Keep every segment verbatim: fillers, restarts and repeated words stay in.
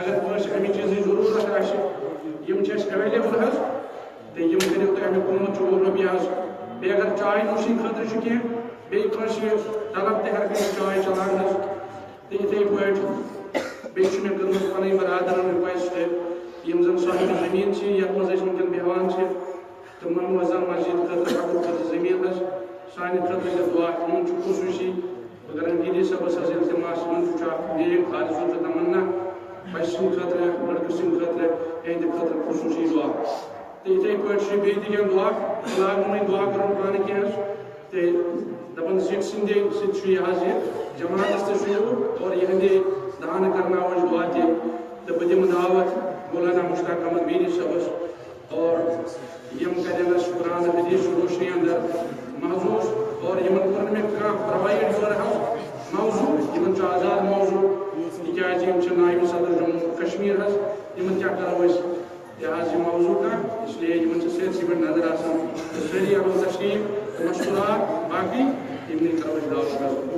اگر کٲنٛسہِ اَمہِ چیٖزٕچ ضروٗرت آسہِ، یِم چھِ اَسہِ ایویلیبل حظ، تہٕ یِم کٔرِو تُہۍ، اَمیُک قۭمتھ چھُ وُہ رۄپیہِ حظ۔ بیٚیہِ اگر چاے نوشی خٲطرٕ چھُ کینٛہہ، بیٚیہِ کٲنٛسہِ طلب تہِ، ہر کٲنٛسہِ چاے چلاوان حظ۔ تہٕ یِتھَے پٲٹھۍ بیٚیہِ چھُ مےٚ کٔرمٕژ پَنٕنۍ برادرَن ریکویسٹ، یِم زَن صاحب زٔمیٖن چھِ، یَتھ منٛز أسۍ وٕنکٮ۪ن بیٚہوان چھِ، تہٕ مموزہ مسجد خٲطرٕ، اَکُر خٲطرٕ زٔمیٖن حظ، سانہِ خٲطرٕ چھِ دُعا، یِمَن چھُ خصوٗصی، بہٕ کَرَن ڈی ڈی صٲبَس حظ التماس، یِمَن چھُ اَکھ نیک آرزو تہٕ تمنا، بَچہِ سٕنٛدِ خٲطرٕ، لٔڑکہٕ سٕنٛدِ خٲطرٕ، یِہِنٛدِ خٲطرٕ خصوٗصی دُعا۔ تہٕ یِتھَے پٲٹھۍ چھِ بیٚیہِ تہِ کینٛہہ دُعا، بہٕ لاگہٕ نہٕ وۄنۍ دُعا کَرُن پانہٕ کینٛہہ حظ۔ تہٕ دَپان زِٹھۍ سٕنٛدے سۭتۍ چھُ یہِ حظ یہِ جماعتَس تہِ شروٗع اور یِہٕنٛدے دَہَن کَرناوو أسۍ دُعا تہِ۔ تہٕ بہٕ دِمہٕ دعوت مولانا مشتاق احمد میٖری صٲبَس اور یِم کَرن اَسہِ قرآن حدیث روشنی اندر محظوظ اور یِمَن کوٚر نہٕ مےٚ کانٛہہ پرووایڈ یورٕ حظ موضوع، یِمَن چھُ آزاد موضوع، تِکیٛازِ یِم چھِ نائب صدر جموں کشمیر حظ، یِمَن کیٛاہ کَرو أسۍ؟ یہِ حظ یہِ موضوع کانٛہہ، اس لیے یِمن چھِ سٲرسٕے پٮ۪ٹھ نظر آسان۔ تہٕ سٲری اَنو تشریٖف تہٕ مشکورات باقٕے یِمنٕے کرو أسۍ دعوت کرو۔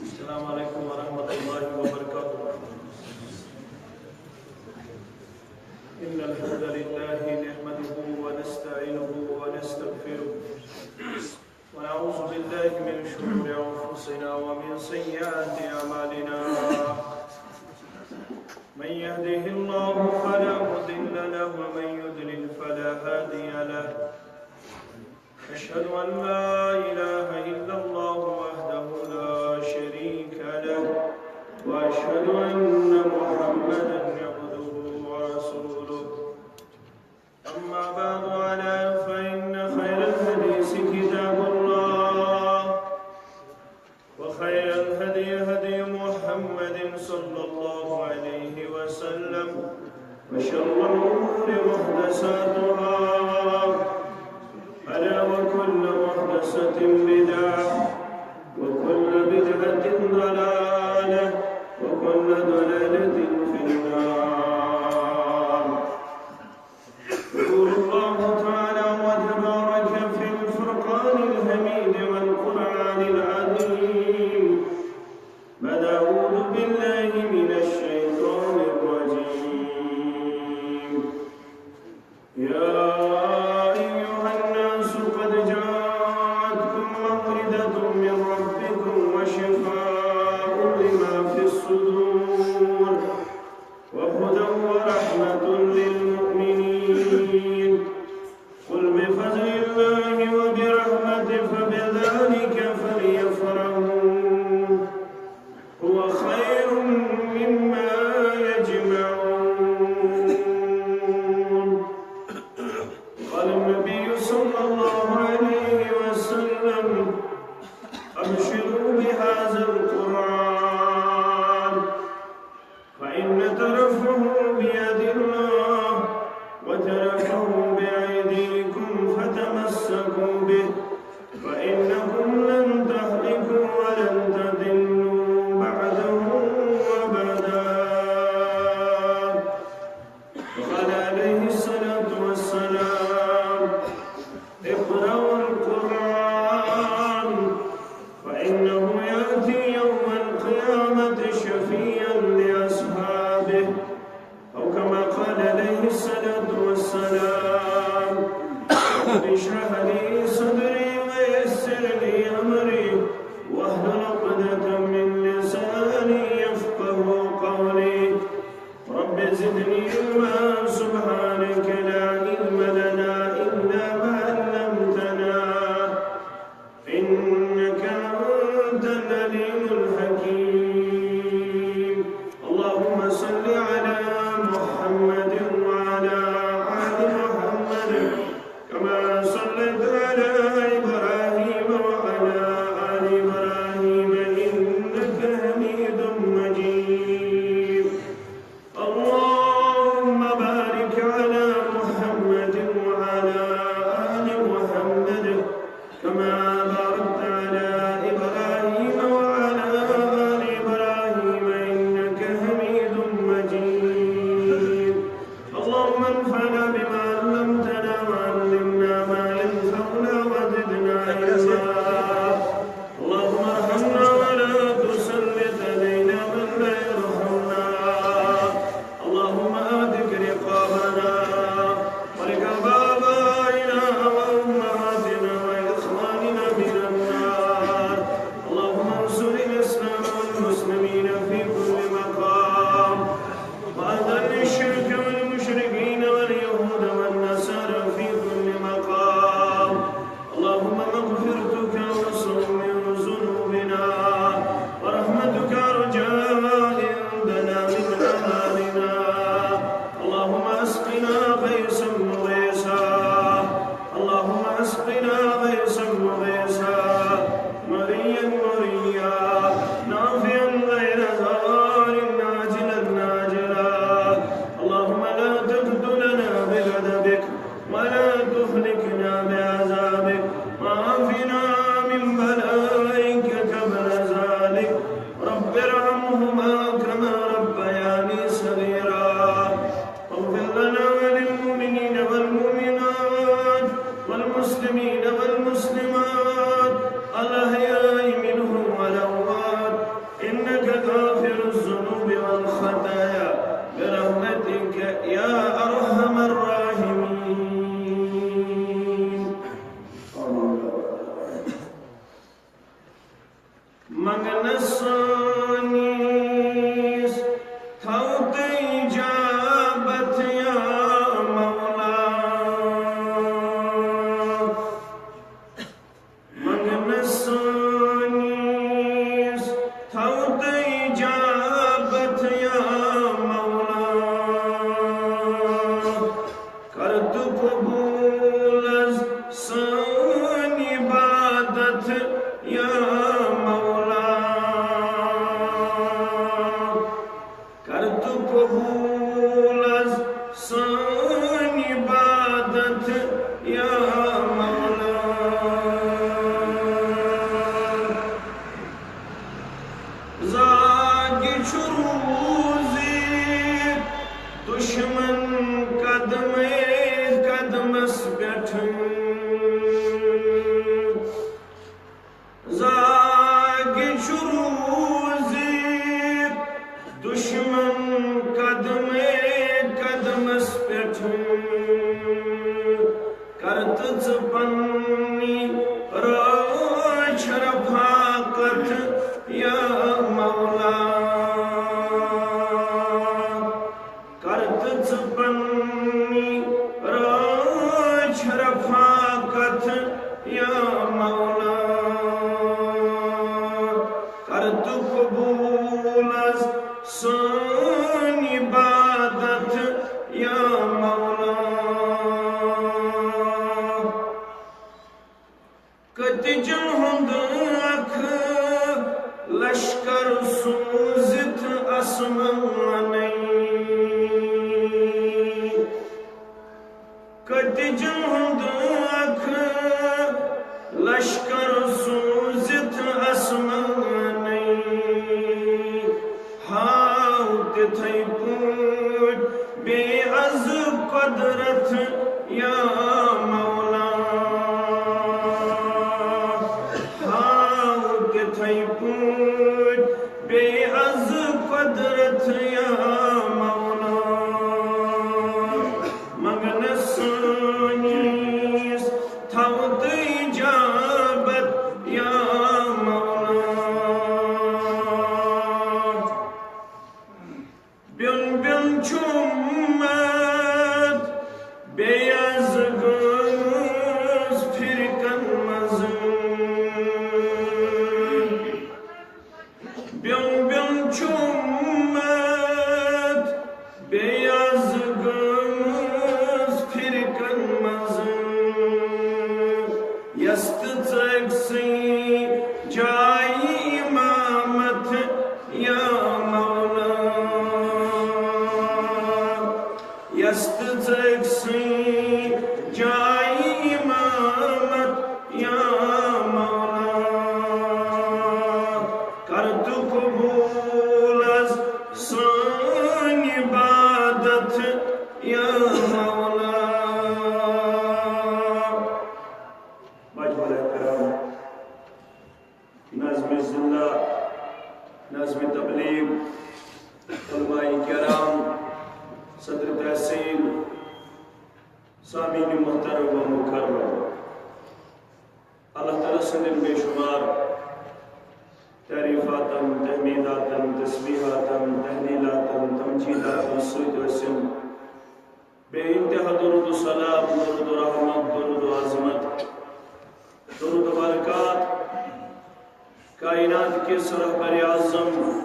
السلام عليكم ورحمة الله وبركاته. إن الحمد لله نحمده ونستعينه ونستغفره، ونعوذ بالله من شرور أنفسنا ومن سيئات أعمالنا. من يهده الله فلا مضل له، ومن يضلل فلا هادي له. أشهد أن لا إله إلا الله وحده لا شريك له، وأشهد أن محمدا عبده ورسوله. أما بعد، ألا فإن خير الحديث كتاب الله، وخير الهدي هدي محمد صلى الله عليه وسلم، وشر الأمور محدثاتها، ألا وكل محدثة بدعة، وكل بدعة ضلالة، وكل ضلالة في النار. يقول الله تعالى وتبارك في الفرقان الحميد والقرآن العظيم، بعد أعوذ بالله من الشيطان الرجيم. يا أيها الناس قد جاءتكم موعظة من ربكم وشفاء لما في الصدور وهدى ورحمة للمؤمنين. قل بفضل الله وبرحمته فبذلك فليفرحوا هو خير مما يجمعون. قال النبي صلى الله عليه وسلم: أبشروا بهذا القرآن، فإن طرفه بيد الله، وطرفه بأيديكم، فتمسكوا به، فإنكم لن تهلكوا ولن تضلوا بعده أبدا. وقال عليه الصلاة والسلام: اقرأوا القرآن، فإنه يأتي يوم القيامة شفيعا لأصحابه، أو كما قال عليه الصلاة والسلام. رب اشرح لي صدري ويسر لي أمري واحلل عقدة من لساني يفقه قولي. رب زدني علما، سبحانك لا علم لنا إلا ما علمتنا، إنك أنت العليم الحكيم. اللهم صل على محمد وعلى آل محمد كما صليت على اسقنا غيثا مغيثا. اللهم اسقنا غيثا مغيثا، مريا مريا، نافعا غير ضار، عاجلا عاجلا. اللهم لا تقتلنا بغضبك ولا تهلكنا بعذابك، وعافنا من بلائك قبل ذلك. رب ارحمهما كما ربياني صغيرا. واغفر لنا وللمؤمنين والمؤمنات والمسلمين والمسلمات الأحياء منهم والأموات إنك غافر الذنوب والخطايا برحمتك يا أرحم الراحمين. منگنس سٲنِس تھاو تہٕ اجابت یا مولا۔ منگنس سٲنِس تھاو تہٕ اجابت یا مولا۔ کر تہٕ قبول از سٲنۍ عبادت یا مولا۔ کر تہٕ قبول از سٲنۍ عبادت یا مولا۔ زاگہِ چھُ روٗزِتھ دُشمن قدمے قدمس پٮ۪ٹھ۔ زاگہِ چھُ روٗزِتھ دُشمن قدمے قدمس پٮ۪ٹھ۔ کر تہٕ ژٕ پننہِ رٲچھ رفاقت یا مولا۔ کر تہٕ ژٕ پننہِ رٲچھ رفاقت یا مولا۔ کر تہٕ قبول از سٲنۍ عبادت یا مولا۔ کٔتِجن ہُنٛد اکھ لشکر سوٗزِتھ آسمانَے۔ کٔتِجن ہُنٛد اکھ لشکر سوٗزِتھ آسمانَے۔ ہاو تِتھَے پٲٹھۍ بیٚیہِ از قۄدرت یا مولا۔ ہاو تِتھَے پٲٹھۍ بیٚیہِ از قۄدرت یا مولا۔ منگنس سٲنِس تھاو تہٕ اجابت یا مولا۔ بیوٚن بیوٚن چھُ اُمت بیٚیہِ از گٔمٕژ فرقن منٛز۔ بیوٚن بیوٚن چھُ اُمت بیٚیہِ از گٔمٕژ فرقن منٛز۔ یس تہٕ ژٕ أکسٕے جایہِ امامت یا مولا۔ یس تہٕ ژٕ أکسٕے جایہِ امامت یا مولا۔ کر تہٕ قبول از سٲنۍ عبادت یا مولا۔ مجموعہ کرام، ناظم ضلع، ناظم تبلیغ، علماء کرام، صدر تحصیل، سامعین محترم و مکرم، اللہ تعالیٰ سٕنٛدٮ۪ن بے شمار تعریفاتن، تحمیداتن، تسبیحاتن، تحلیلاتن، تمجیداتن سۭتۍ ٲسِن بے انتہا درود و سلام، درود و رحمت، درود و عظمت، درود و برکات کائنات کِس رہبر اعظم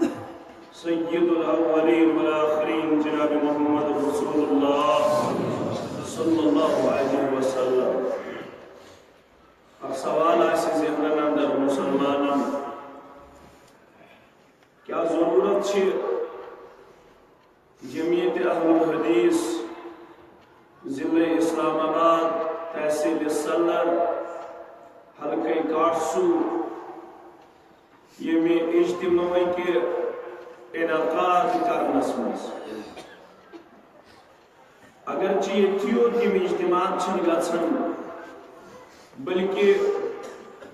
سید الاولین والآخرین جناب محمد رسول اللہ آٹھ سو ییٚمہِ اجتماعٕکہِ انعقاد کرنس منٛز۔ اگرچہِ ییٚتہِ یوت یِم اجتماعات چھِنہٕ گژھان، بلکہِ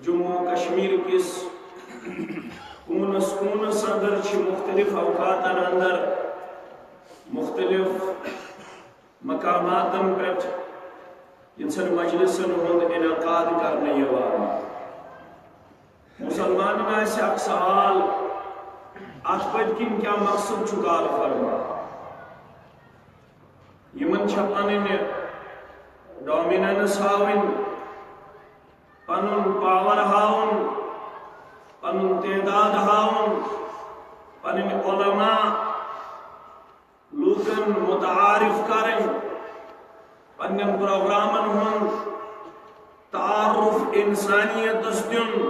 جموں و کشمیر کِس کوٗنس کوٗنس اندر چھِ مختلف اوقاتن اندر مختلف مقاماتن پٮ۪ٹھ یِژھن مجلسن ہُنٛد انعقاد کرنہٕ یِوان۔ مُسلمانن آسہِ اکھ سوال، اتھ پٔتۍ کِنۍ کیٛاہ مقصد چھُ کالہٕ فرما؟ یِمن چھا پنٕنۍ dominance ہاوٕنۍ، پنُن power ہاوُن، پنُن تعداد ہاوُن، پنٕنۍ علماء لوٗکن متعارف کرٕنۍ، پننٮ۪ن پروگرامن ہُنٛد تعارف انسانیتس دیُن۔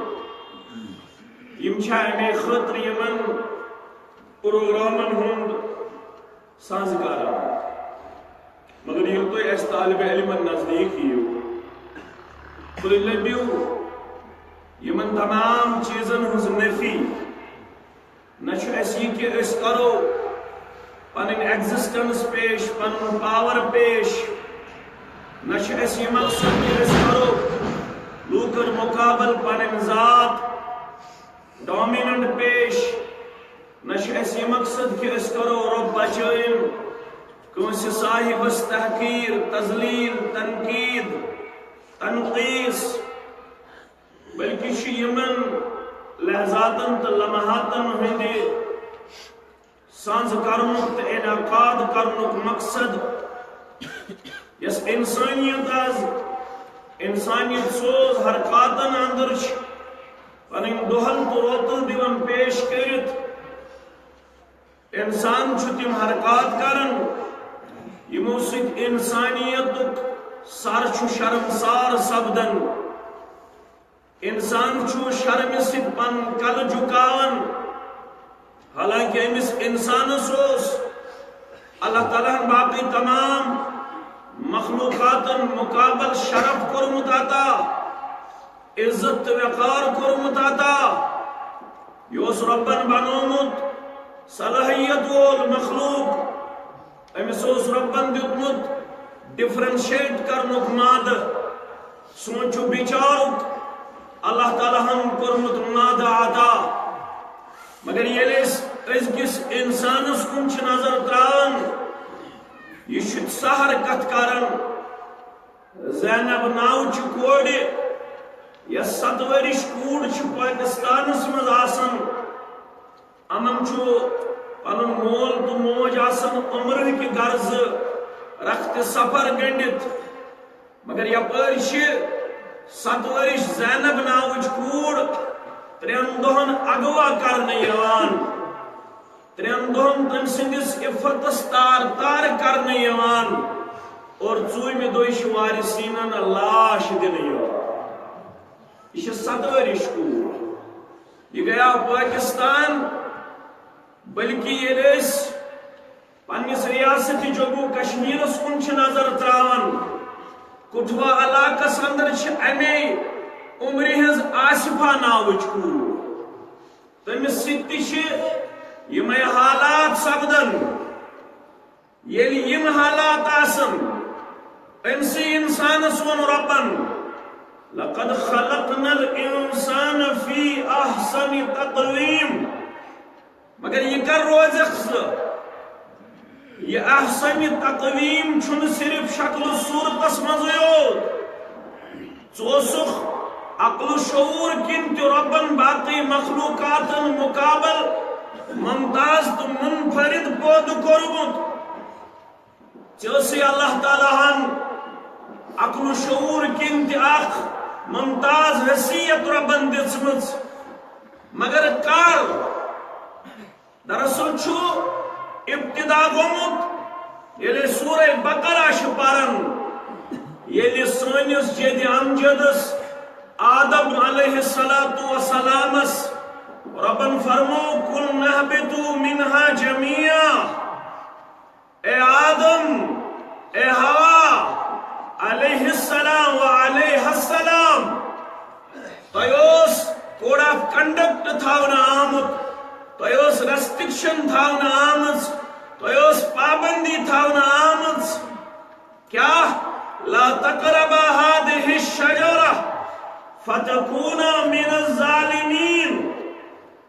یِم چھا امے خٲطرٕ یِمن پروگرامن ہُنٛد ساز کران؟ مگر ییٚلہِ تُہۍ اسہِ طالب علمن نزدیٖک یِیِو، تُہۍ لٔبِو یِمن تمام چیٖزن ہٕنٛز نفی۔ نہ چھُ اَسہِ یہِ کہِ أسۍ کرو پنٕنۍ existence پیش، پنُن power پیش۔ نہ چھُ اَسہِ یہِ مقصد کہِ أسۍ کرو لوٗکن مُقابل پنٕنۍ ذات dominant پیش۔ نہ چھُ اَسہِ یہِ مقصد کہِ أسۍ کرو رۄب بچٲیِن کٲنٛسہِ صاحبس تحقیر، تذلیل، تنقید، تنقیص۔ بلکہ چھُ یِمن لحظاتن تہٕ لمحاتن ہٕنٛدِ سانز کرنُک تہٕ انعقاد کرنُک مقصد، یۄس انسانیت از انسانیت سوز حرکاتن اندر چھِ پنٕنۍ دۄہل تہٕ روتل دِوان پیش کٔرِتھ۔ انسان چھُ تِم حرکات کران، یِمو سۭتۍ انسانیتُک سر چھُ شرمسار سپدان۔ انسان چھُ شرمہِ سۭتۍ پنُن کلہٕ جُکاوان، حالانکہ أمِس انسانس اوس اللہ تعالیٰ ہن باقٕے تمام مخلوقاتن مُقابل شرف کوٚرمُت عطا، عزت تہٕ وقار کوٚرمُت عطا۔ یہِ اوس رۄبن بنوومُت صلٲحیت وول مخلوق۔ أمِس اوس رۄبن دیُتمُت differentiate کرنُک مادٕ، سونچُک بِچارُک اللہ تعالیٰ ہن کوٚرمُت مادٕ عطا۔ مگر ییٚلہِ أسۍ أزکِس انسانس کُن چھِ نظر تراوان، یہِ چھُ سہر کتھ کران۔ زینب ناوچہِ کورِ، یۄس ستہٕ ؤرِش کوٗر چھِ پٲکِستانس منٛز آسان، یِمن چھُ پنُن مول تہٕ موج آسان عمرہ کہِ غرضہٕ رخت سفر گٔنڈِتھ، مگر یپٲرۍ چھِ ستہٕ ؤرِش زینب ناوٕچ کوٗر ترٛٮ۪ن دۄہن اغوا کرنہٕ یِوان۔ ترٛٮ۪ن دۄہن تٔمۍ سٕنٛدِس عفتس تار تار کرنہٕ یِوان اور ژوٗرمہِ دۄہہِ چھِ وارثیٖنن لاش دِنہٕ یِوان۔ یہِ چھِ ستہٕ ؤرِش کوٗر۔ یہِ گٔیاو پٲکِستان، بلکہِ ییٚلہِ أسۍ پننِس ریاست جموں کشمیرس کُن چھِ نظر تراوان، کٹھوا علاقس اندر چھِ امے عمرِ ہٕنٛز آصفہ ناوٕچ کوٗر۔ تٔمِس سۭتۍ تہِ چھِ یِمے حالات سپدان۔ ییٚلہِ یِم حالات آسن، أمۍ سٕے انسانس ووٚن رۄبن، "لقد خلقنا الانسان فی احسن تقویم"۔ مگر یہِ کر روزکھ ژٕ؟ یہِ احسن تقویم چھُنہٕ صرف شکل و صورتس منٛزٕے یوت۔ ژٕ اوسُکھ عقل و شعور کِنۍ تہِ رۄبن باقٕے مخلوقاتن مُقابل ممتاز تہٕ منفرد پٲدٕ کوٚرمُت۔ ژےٚ ٲسٕے اللہ تعالیٰ ہن عقل و شعور کِنۍ تہِ اکھ ممتاز حیثیت رۄبن دِژمٕژ۔ مگر کر؟ دراصل چھُ ابتدا گوٚمُت، ییٚلہِ أسۍ سورہ بقرہ چھِ پران، ییٚلہِ سٲنِس جدِ امجدس آدم علیہ الصلوۃ والسلامس رۄبن فرموو، "قلنا اهبطوا منها جميعا"، اے آدم، اے حوا علیہ السلام و علیہ السلام، تۄہہِ کنڈکٹ تھاونہٕ آمُت، تۄہہِ ٲس ریسٹرکشن تھاونہٕ آمٕژ، تۄہہِ ٲس پابندی تھاونہٕ آمٕژ۔ کیا؟ لا تقربا هذه الشجرة فتكونا من الظالمين۔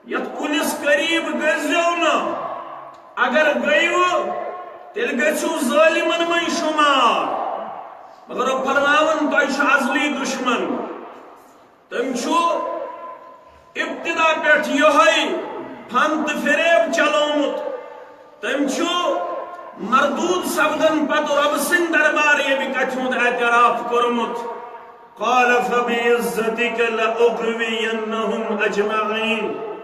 یتھ کُلِس قریب گٔژھزیو نہٕ، اگر گٔیوٕ، تیٚلہِ گٔژھِو ظٲلمن منٛز شُمار۔ مگر رۄب فرماوان، تۄہہِ چھُ ازلی دشمن۔ تٔمۍ چھُ ابتدا پٮ۪ٹھ یِہوٚے فن تہٕ فریب چلومُت۔ تٔمۍ چھُ مردود سپدن پتہٕ رۄبہٕ سٕنٛدِ دربارٕ ییٚمہِ کتھِ ہُنٛد اعتراف کوٚرمُت۔ قال فبعزتك لأغوينهم أجمعين۔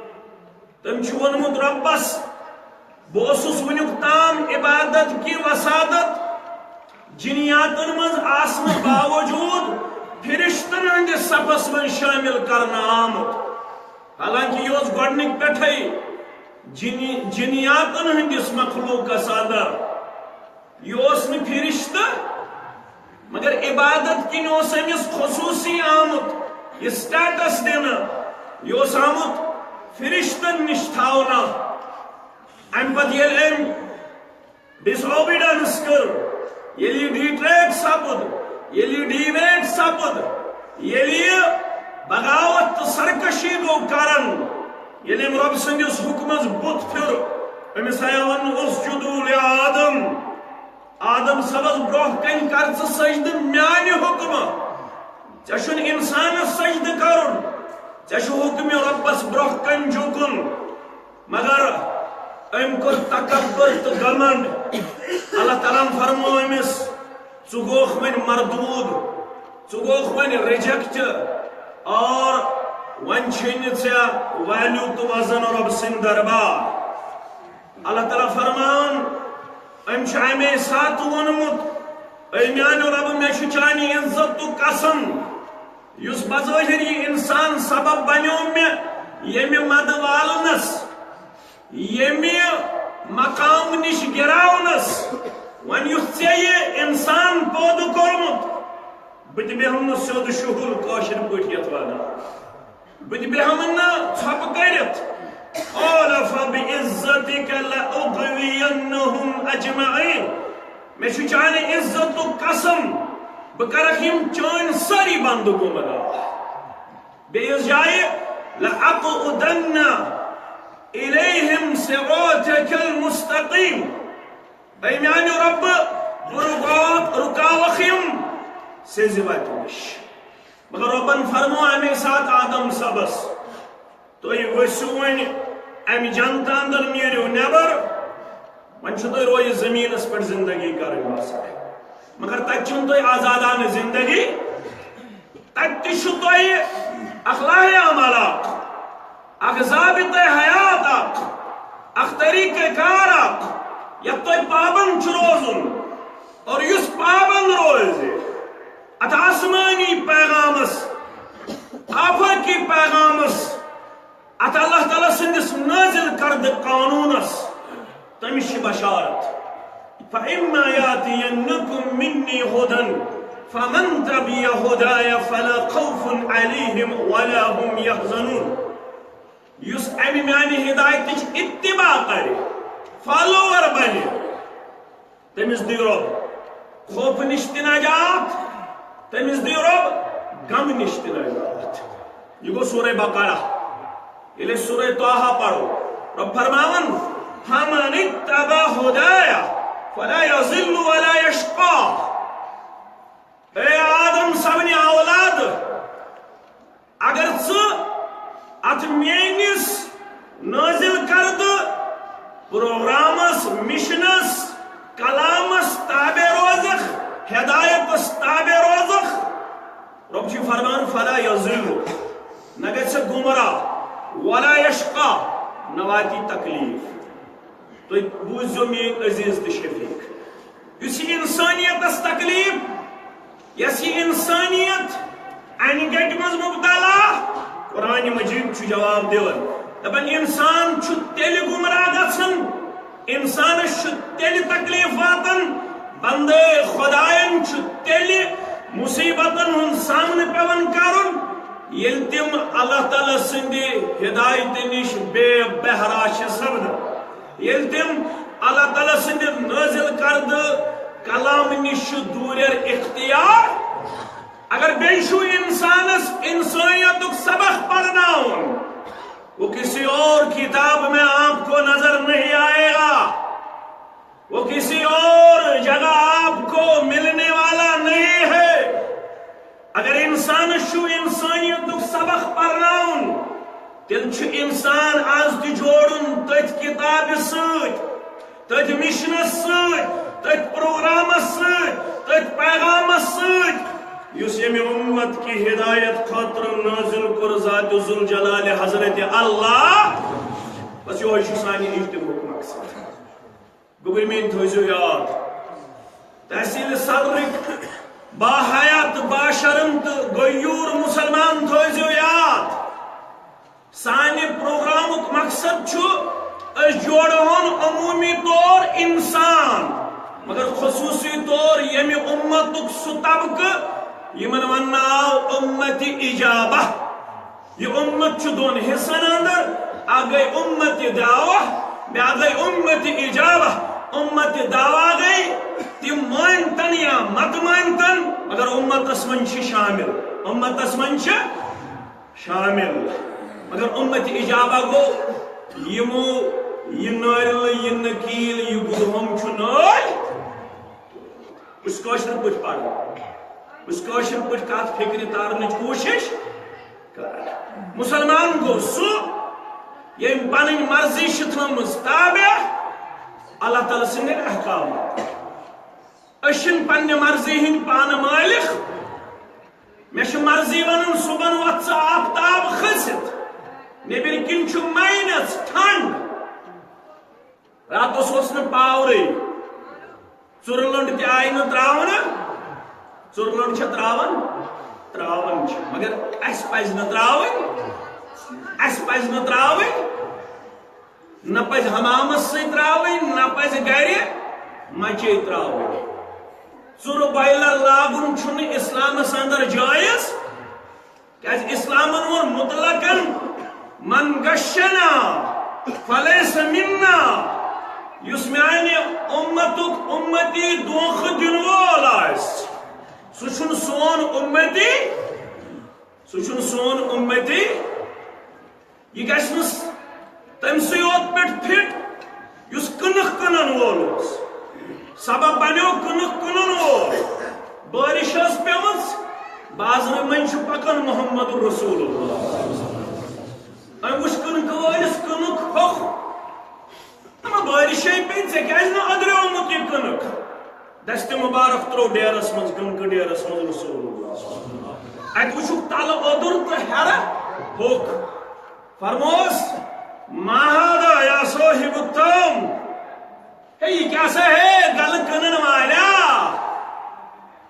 تٔمۍ چھُ ووٚنمُت رۄبس، بہٕ اوسُس وُنیُک تام عبادت کہِ وساطت جنیاتن منٛز آسنہٕ باوجود فرشتن ہٕنٛدِس صفس منٛز شٲمِل کرنہٕ آمُت، حالانکہ یہِ اوس گۄڈنِکۍ پٮ۪ٹھے جنی-، جنیاتن ہٕنٛدِس مخلوقس اندر۔ یہِ اوس نہٕ فرشتہٕ، مگر عبادت کِنۍ اوس أمِس خصوٗصی آمُت یہِ سٹیٹس دِنہٕ۔ یہِ اوس آمُت فرشتن نِش تھاونہٕ۔ امہِ پتہٕ ییٚلہِ أمۍ ڈس اوبیڈنس کٔر، ییٚلہِ یہِ ڈیٹریکٹ سپُد، ییٚلہِ یہِ ڈیویٹ سپُد، ییٚلہِ یہِ بغاوت تہٕ سرکشی گوٚو کران، ییٚلہِ أمۍ رۄب سٕنٛدِس حُکمس بُتھ پھیُر، أمِس آیا وننہٕ، "اسجدوا لآدم"، آدم صٲبس برونٛہہ کنہِ کر ژٕ سجدٕ میانہِ حُکمہٕ۔ ژےٚ چھُنہٕ انسانس سجدٕ کرُن، ژےٚ چھُ حُکمِ رۄبس برونٛہہ کنہِ جُکُن۔ مگر أمۍ کوٚر تکبر تہٕ گھمنڈ۔ اللہ تعالیٰ ہن فرموو أمِس، "ژٕ گوکھ وۄنۍ مردود، ژٕ گوکھ وۄنۍ ریجیکٹ، اور وۄنۍ چھے نہٕ ژےٚ ویلیو تہٕ وزن رۄب سٕنٛدِ دربار۔" اللہ تعالیٰ فرمان، أمۍ چھُ اَمے ساتہٕ ووٚنمُت، "اے میانیو رۄب، مےٚ چھُ چانہِ عزتُک قسم، یُس بظٲہر یہِ انسان سبب بنیو مےٚ ییٚمہِ مدٕ والنس، ییٚمہِ مقام نِش گراونس، وۄنۍ یُس ژےٚ یہِ انسان پٲدٕ کوٚرمُت، بہٕ تہِ بیٚہمہٕ نہٕ سیوٚد شُہُل، کٲشِر پٲٹھۍ یتھ ونان۔" بہٕ تہِ بیٚہمہٕ نہٕ ژھۄپہٕ کٔرِتھ۔ قال فبعزتك لأغوينهم أجمعين۔ مےٚ چھُ چانہِ عزتُک قسم، بہٕ کرکھ یِم چٲنۍ سٲری بندٕ گمراہ۔ بیٚیِس جایہِ، لأقعدن إليهم صراطك المستقيم۔ اے میانہِ رۄبہٕ، بہٕ رُکاو-، رُکاوکھ یِم سیٚزِ وتہِ نِش۔ مگر رۄبن فرموو اَمے ساتہٕ آدم صٲبس، "تُہۍ ؤسِو وۄنۍ اَمہِ جنتہٕ اندر، نیٖرِو نٮ۪بر، وۄنۍ چھُ تۄہہِ رویہِ زٔمیٖنس پٮ۪ٹھ زندگی کرٕنۍ بس۔ مگر تتہِ چھُنہٕ تۄہہِ آزادانہٕ زندگی، تتہِ تہِ چھُ تۄہہِ اکھ لاہہِ عمل اکھ۔" اکھ ضابطہ حیات اکھ، اکھ طریقہ کار اکھ، یتھ تۄہہِ پابند چھُ روزُن۔ اور یُس پابند روزِ اتھ آسمانی پیغامس، آفاقی پیغامس، اتھ اللہ تعالیٰ سٕنٛدِس نٲزِل کردٕ قانوٗنس، تٔمِس چھِ بشارت۔ فإما يأتينكم مني هدى فمن تبع هداي فلا خوف عليهم ولا هم يحزنون۔ یُس امہِ میانہِ ہدایتٕچ اتباع کرِ، فالوور بنہِ، تٔمِس دِیہِ رۄب خوفہٕ نِش تہِ نجات، تٔمِس دِیہِ رۄب غمہٕ نِش تہِ نجات۔ یہِ گوٚو سورہ بقرہ۔ ییٚلہِ أسۍ سورہ طٰہٰ پرو، رۄب فرماوان، فمن اتبع هداي فلا يضل ولا يشقى۔ اے آدم صٲبنہِ اولاد، اگر ژٕ اتھ میٲنِس نٲزِل کردٕ پروگرامس، مشنس، کلامس تابع روزکھ، ہدایتس تابع روزکھ، رۄب چھُ فرمان، فلا یضل، نہ گژھِ گمراہ، ولا یشقی، نہ واتی تکلیف۔ تُہۍ بوٗزِو میٲنۍ عزیز تہٕ شفیق، یُس یہِ انسانیتس تکلیف، یۄس یہِ انسانیت انہِ گٹہِ منٛز مبتلا، قرآن مجید چھُ جواب دِوان، دپان، انسان چھُ تیٚلہِ گمراہ گژھان، انسانس چھُ تیٚلہِ تکلیف واتان، بندے خداین چھُ تیٚلہِ مصیبتن ہُنٛد سامنہٕ پٮ۪وان کرُن، ییٚلہِ تِم اللہ تعالیٰ سٕنٛدِ ہدایتہٕ نِش بے بہرا چھِ سپدان، ییٚلہِ تِم اللہ تعالیٰ سٕنٛدِ نٲزِل کردٕ کلام نِش چھُ دوٗرٮ۪ر اختیار، اگر بیٚیہِ چھُ انسانس انسانیتُک سبق پرناوُن، وہ کسی اور کتاب میں آپ کو نظر نہیں آئے گا، وہ کسی اور جگہ آپ کو ملنے والا نہیں ہے۔ اگر انسانس چھُ انسانیتُک سبق پرناوُن، تیٚلہِ چھُ انسان از تہِ جوڑُن تٔتھۍ کتابہِ سۭتۍ، تٔتھۍ مشنس سۭتۍ، تٔتھۍ پروگرامس سۭتۍ، تٔتھۍ پیغامس سۭتۍ، یُس ییٚمہِ امت کی ہدایت خٲطرٕ نٲزِل کوٚر ذات ذوالجلال حضرت اللہ۔ بس یہوے چھُ سانہِ اجتماعُک مقصد۔ گوٚبرۍ میٲنۍ تھٲیزیو یاد، تحصیل صدرٕکۍ باحیا تہٕ باشرم تہٕ غیور مسلمان تھٲیزیو یاد۔ سانہِ پروگرامُک مقصد چھُ أسۍ جوڑہون عمومی طور انسان، مگر خصوصی طور ییٚمہِ امتُک سُہ طبقہٕ یِمن وننہٕ آو امت اجابہ۔ یہ امت چھُ دۄن حصن اندر، اکھ گٔے امت دعوہ، بیاکھ گٔے امت اجابہ۔ امت دعوہ گٔے تِم مٲنتن یا مت مٲنتن، مگر امتس منٛز چھِ شامل، امتس منٛز چھِ شامل۔ مگر امت اجابہ گوٚو یِمو یہِ نٲرِلہٕ، یہِ نکیٖل، یہِ گُدہوم چھُ نٲلۍ۔ بہٕ چھُس کٲشِر پٲٹھۍ پران، بہٕ چھُس کٲشِر پٲٹھۍ کتھ فکرِ تارنٕچ کوٗشِش کران۔ مسلمان گوٚو سُہ، ییٚمۍ پنٕنۍ مرضی چھِ تھٲومٕژ تابع اللہ تعالیٰ سٕنٛدٮ۪ن احکامن۔ أسۍ چھِنہٕ پننہِ مرضی ہٕنٛدۍ پانہٕ مٲلِک۔ مےٚ چھِ مرضی ونان صُبحن وۄتھ ژٕ آفتاب کھٔسِتھ، نیٚبٕرۍ کِنۍ چھُ ماینس ٹھنڈ، راتس اوس نہٕ پاورٕے، ژُرٕ لٔنٛڈ تہِ آیہِ نہٕ ترٛاونہٕ۔ ژُرٕ لٔنٛڈ چھےٚ ترٛاوان؟ ترٛاوان چھِ، مگر اَسہِ پَزِ نہٕ ترٛاوٕنۍ، اَسہِ پَزِ نہٕ ترٛاوٕنۍ، نہ پَزِ حمامَس سۭتۍ ترٛاوٕنۍ، نہ پَزِ گَرِ مَچے ترٛاوٕنۍ۔ ژُرٕ بایلَر لاگُن چھُنہٕ اِسلامَس اَندَر جٲیِز۔ کیازِ اسلامن ووٚن مطلقاً، "من غشنا فلیس منا"، یُس میانہِ امتُک امتی دھوکھٕ دِنہٕ وول آسہِ، سُہ چھُنہٕ سون امتی، سُہ چھُنہٕ سون امتی۔ یہِ گژھِ نہٕ تٔمۍ سٕے یوت پٮ۪ٹھ فِٹ یُس کٕنٕک کٕنن وول اوس۔ سبب بنیو کٕنٕک کٕنن وول۔ بٲرِش ٲس پیمٕژ، بازرٕ مٔنٛزۍ چھُ پکان محمد رسول اللہ۔ أمۍ وٕچھ کٕنکہٕ وٲلِس کٕنُک پھۄکھ۔ دوٚپُن، "بٲرِشے پیٚیہِ، ژےٚ کیٛازِ نہٕ أدریومُت یہِ کٕنٕک؟" دستِ مُبارک ترٛوو ڈیرس منٛز، کٕنکہٕ ڈیرس منٛز رسول اللہ۔ اتہِ وٕچھُکھ تلہٕ اوٚدُر تہٕ ہیرٕ ہوٚکھ۔ فرموس، "ما هذا یا صاحب الطعام؟" ہے، یہِ کیٛاہ سا ہے، گلہٕ کٕنن والیا؟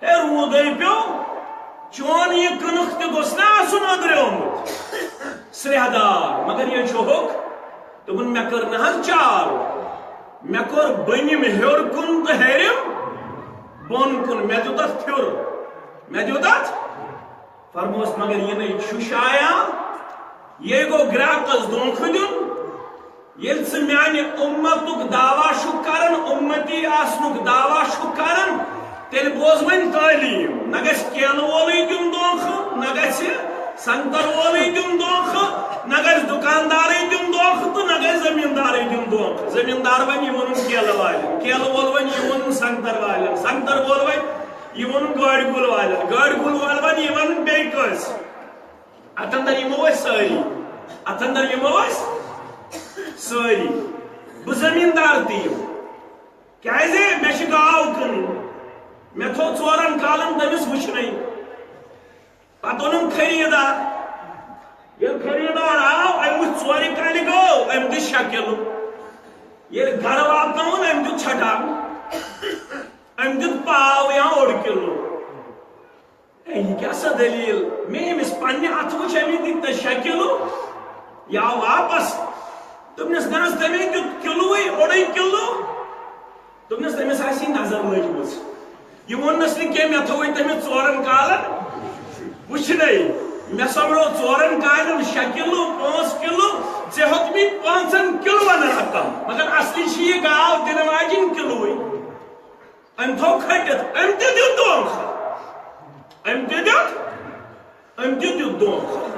ہے، روٗدے پیوٚو، چون یہِ کٕنُک تہِ گوٚژھ نا آسُن أدریومُت، سرٛیہہ دار، مگر یہِ چھُ ہوٚکھ۔ دوٚپُن، "مےٚ کٔر نہ حظ چال، مےٚ کوٚر بٔنِم ہیوٚر کُن تہٕ ہیٚرِم بۄن کُن، مےٚ دیُت اتھ پھیُر، مےٚ دیُت اتھ۔" فرموس، مگر یہِ نَے چھُ شایان، یہِ گوٚو گراکس دھوکہٕ دیُن۔ ییٚلہِ ژٕ میانہِ اُمتُک دعویٰ چھُکھ کران، اُمتی آسنُک دعویٰ چھُکھ کران، تیٚلہِ بوز وۄنۍ تعلیٖم۔ نہ گژھِ کیلہٕ وولٕے دیُن دھوکہٕ، نہ گژھِ سنگتر وولٕے دیُن دھوکہٕ، نہ گژھِ دُکاندارٕے دیُن دھوکہٕ تہٕ نہ گژھِ زٔمیٖندارٕے دیُن دھوکہٕ۔ زٔمیٖندار وَنہِ یہِ ووٚنُن کیلہٕ والٮ۪ن، کیلہٕ وول وَنہِ یہِ ووٚنُن سنگتر والٮ۪ن، سنگتر وول وَنہِ یہِ ووٚنُن گاڑِ گُل والٮ۪ن، گاڑِ گُل وول وَنہِ یہِ وَنُن بیٚیہِ کٲنٛسہِ۔ اتھ اندر یِمو أسۍ سٲری، اتھ اندر یِمو أسۍ سٲری۔ بہٕ زٔمیٖندار تہِ یِم۔ کیازِ؟ مےٚ چھِ گاو کٕنٕنۍ۔ مےٚ تھوٚو ژورن کالن تٔمِس وٕچھنَے۔ پتہٕ اوٚنُم خریٖدار۔ ییٚلہِ خریٖدار آو، أمۍ وٕچھ ژورِ کالہِ گٲو، أمۍ دِژ شےٚ کِلوٗ۔ ییٚلہِ گرٕ واتنووُن، أمۍ دیُت چھٹان۔ أمۍ دیُت پاو یا اوٚڑ کِلوٗ۔ ہے، یہِ کیٛاہ سا دٔلیٖل؟ مےٚ ییٚمِس پننہِ اَتھٕ وٕچھ، أمۍ دِتۍ تۄہہِ شےٚ کِلوٗ، یہِ آو واپس۔ دوٚپنَس، "نہ حظ، تٔمۍ دیُت کِلوٗوٕے، اوٚڑُے کِلوٗ۔" دوٚپنَس، "تٔمِس آسہِ یہِ نظر لٔجمٕژ۔ یہِ ووٚننَس نہٕ کینٛہہ، مےٚ تھوٚوُے تٔمِس ژورَن کالَن وٕچھنَے۔" مےٚ سۄمبرو ژورن کالٮ۪ن شےٚ کِلوٗ، پانٛژھ کِلوٗ، ژےٚ ہیوٚتمُت پانٛژن کِلوٗون رقم، مگر اصلی چھِ یہِ گاو دِنہٕ واجِنۍ کِلوٗوٕے۔ أمۍ تھوٚو کھٔٹِتھ، أمۍ تہِ دیُت دھوکہٕ۔ أمۍ تہِ دیُت، أمۍ تہِ دیُت دھوکہٕ۔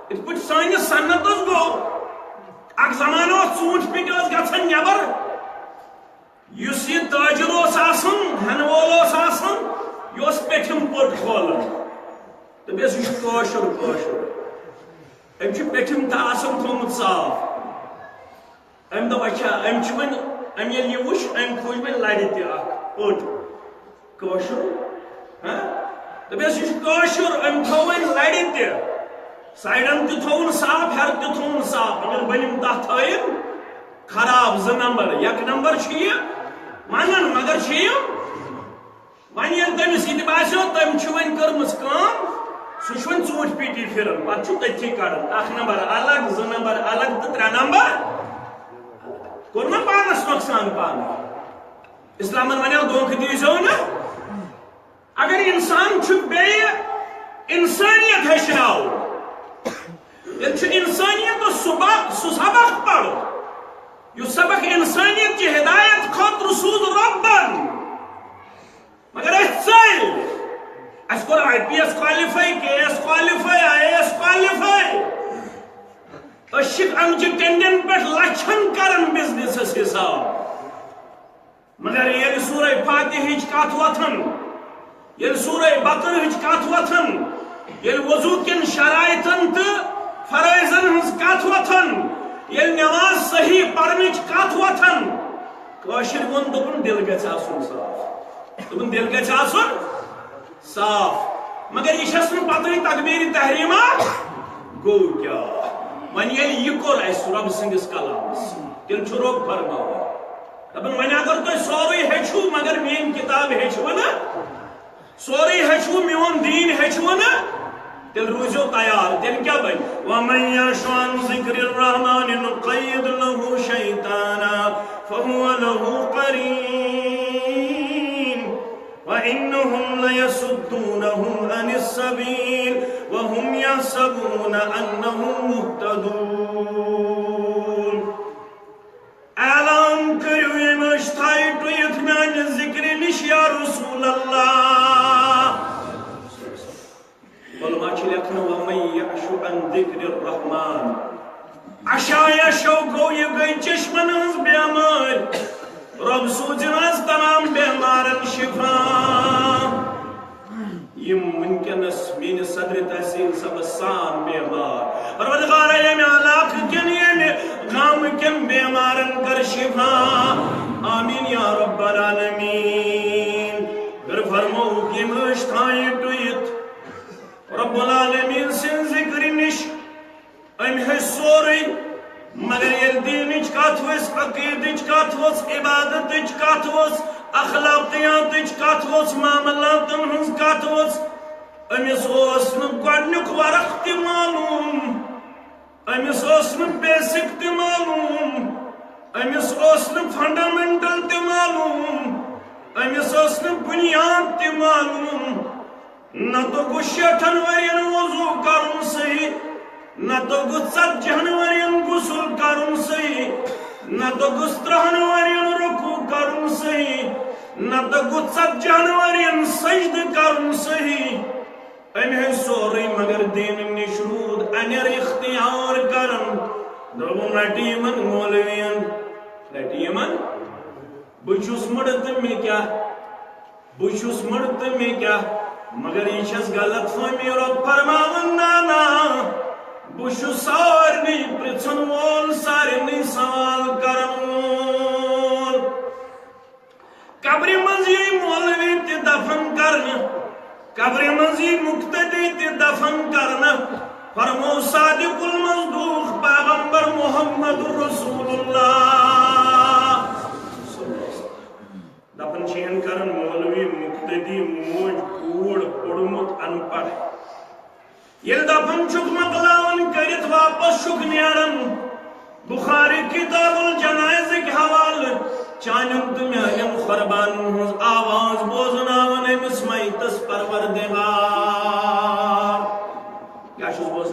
یِتھ پٲٹھۍ سٲنِس صنعتس گوٚو، اکھ زمانہٕ اوس ژوٗنٛٹھۍ پیٖٹۍ ٲس گژھان نٮ۪بر، یُس یہِ تاجر اوس آسان، ہٮ۪نہٕ وول اوس آسان، یہِ اوس پیٚٹھِم پٔٹ کھولان۔ دوٚپُس، "یہِ چھُ کٲشُر، کٲشُر۔" أمۍ چھُ پیٚٹھِم تہٕ آسان تھوٚومُت صاف۔ أمۍ دوٚپ، "اچھا، أمۍ چھُ وۄنۍ، أمۍ ییٚلہِ یہِ وٕچھ، أمۍ کھوٗج وۄنۍ لَرِ تہِ اَکھ پٔٹ کٲشُر۔" ہہ؟ دوٚپُس، "یہِ چھُ کٲشُر۔" أمۍ تھوٚو وۄنۍ لَرِ تہِ، سایڈَن تہِ تھوٚوُن صاف، ہیٚرِ تہِ تھوٚوُن صاف، مگر بٔنِم تَتھ تھٲیِن خراب، زٕ نمبر۔ یک نمبر چھُ یہِ وَنان، مگر چھُ یہِ وۄنۍ ییٚلہِ تٔمِس یہِ تہِ باسیو، تٔمۍ چھِ وۄنۍ کٔرمٕژ کٲم، سُہ چھُ وۄنۍ ژوٗنٛٹھۍ پیٖٹی پھِران، پَتہٕ چھُ تٔتھی کَڑان، اَکھ نمبر الگ، زٕ نمبر الگ تہٕ ترٛےٚ نمبر۔ کوٚر نہ پانَس نۄقصان پانہٕ۔ اِسلامَن وَنیو، "دھوکہٕ دیٖزیو نہٕ۔" اگر اِنسان چھُ بیٚیہِ اِنسٲنیت ہیٚچھناوُن، ییٚلہِ چھُ اِنسٲنیت سُہ با-، سُہ سبق پَرُن، یُس سبق اِنسٲنیت چہِ ہدایت خٲطرٕ سوٗز رۄبَن۔ مگر أسۍ ژٔلۍ۔ اَسہِ کوٚر I P S qualify، K A S qualify، I A S qualify۔ أسۍ چھِکھ اَمچہِ ٹینڈن پٮ۪ٹھ لَچھَن کران بزنسس حساب۔ مگر ییٚلہِ سورہ فاتحٕچ کتھ وۄتھان، ییٚلہِ سورہ بقرہٕچ کتھ وۄتھان، ییٚلہِ وضو کٮ۪ن شرائطن تہٕ فرائضن ہٕنٛز کتھ وۄتھان، ییٚلہِ نماز صحیح پرنٕچ کتھ وۄتھان، کٲشِر ووٚن، دوٚپُن، "دِل گژھِ آسُن صاف۔" دوٚپُن، "دِل گژھِ آسُن صاف۔" مگر یہِ چھَس نہٕ پتہٕ تکبیر تحریمہ۔ گوٚو کیٛاہ؟ وۄنۍ ییٚلہِ یہِ کوٚر اَسہِ رۄب سٕنٛدِس کلامس، تیٚلہِ چھُ رۄب فرماوان، دَپان، "وۄنۍ اگر تُہۍ سورُے ہیٚچھِو، مگر میٛٲنۍ کِتاب ہیٚچھِو نہٕ، سورُے ہیٚچھِو، میون دیٖن ہیٚچھِو نہٕ، تیٚلہِ روٗزِو تیار۔" تیٚلہِ کیٛاہ بَنہِ؟ "وَمَن يَعْشُ عَن ذِكْرِ الرَّحْمَٰنِ نُقَيِّضْ لَهُ شَيْطَانًا فَهُوَ لَهُ قَرِينٌ وَإِنَّهُمْ لَيَصُدُّونَهُمْ عَنِ السَّبِيلِ وَهُمْ يَحْسَبُونَ أَنَّهُمْ مُهْتَدُونَ۔" اعلان کٔرِو، ییٚمۍ أچھ تھایہِ ٹُوِتھ میانہِ ذِکرِ نِش، یا رسول اللہ۔ علماء چھِ لیکھان، "وَمَن يَعْشُ عَن ذِكْرِ الرَّحْمَٰنِ"۔ عشا یشو گوٚو، یہِ گٔے چشمن ہٕنٛز بیمٲرۍ۔ رۄب سوٗزِن آز تمام بیمارن شفا۔ یِم وٕنکیٚنس میٲنِس صدرِ تحصیل صٲبس سان بیمار، پروردگارا، ییٚمہِ علاقہٕ کٮ۪ن، ییٚمہِ گامہٕ کٮ۪ن بیمارن کر شفا۔ آمین یا رب العالمین۔ پھر فرمووُکھ، ییٚمہِ أچھ تھایہِ ٹُوِتھ رب العالمین سٕنٛز ذِکرِ نِش۔ أمۍ ہیٚچھ سورُے، مگر ییٚلہِ دیٖنٕچ کتھ ؤژھ، عقیٖدٕچ کتھ ؤژھ، عبادتٕچ کتھ ؤژھ، اخلاقیاتٕچ کتھ ؤژھ، معاملاتن ہٕنٛز کتھ ؤژھ، أمِس اوس نہٕ گۄڈٕنیُک ورق تہِ معلوم، أمِس اوس نہٕ بیسک تہِ معلوم، أمِس اوس نہٕ فنڈامنٹل تہِ معلوم، أمِس ٲس نہٕ بُنیاد تہِ معلوم۔ نہ توٚگُس شیٹھن ؤرین وضو کرُن صحیح، نہ توٚگُس ژتجہن ؤرین غسل کرُن صحیح، نہ توٚگُس ترہن ؤرین رکوع کرُن صحیح، نہ توٚگُس ژتجہن ؤرین سجدٕ کرُن صحیح۔ أمۍ ہیٚچھ سورُے، مگر دیٖنہٕ نِش روٗد انیر اختیار کران۔ دوٚپُن، رٹہِ یِمن مولوین، رٹہِ یِمن۔ بہٕ چھُس مٕڑٕ تہٕ مےٚ کیٛاہ؟ بہٕ چھُس مٕڑٕ تہٕ مےٚ کیٛاہ؟ مگر یہِ چھَس غلط فہمی۔ رۄب فرماوان، نہ، نہ، بہٕ چھُس سارنٕے پرٛژھن وول، سارنٕے سوال کرن وول۔ قبرِ منٛز یی مولوی تہِ دفن کرنہٕ، قبرِ منٛز یی مقتدی تہِ دفن کرنہٕ۔ فرموو صادق المصدوق پیغمبر محمد رسول اللہ۔ دپان چھِ یِن کران مولوی مقتدی، موج کوٗر، پوٚرمُت ان پڑھ۔ ییٚلہِ دفن چھُکھ مۄکلاوان کٔرِتھ واپس چھُکھ نیران، بخاری کتاب الجنائزٕکۍ حوالہٕ، چانٮ۪ن تہٕ میانٮ۪ن قربانن ہٕنٛز آواز بوزناوان أمِس میتس پروردگار۔ کیٛاہ چھُس بوزان؟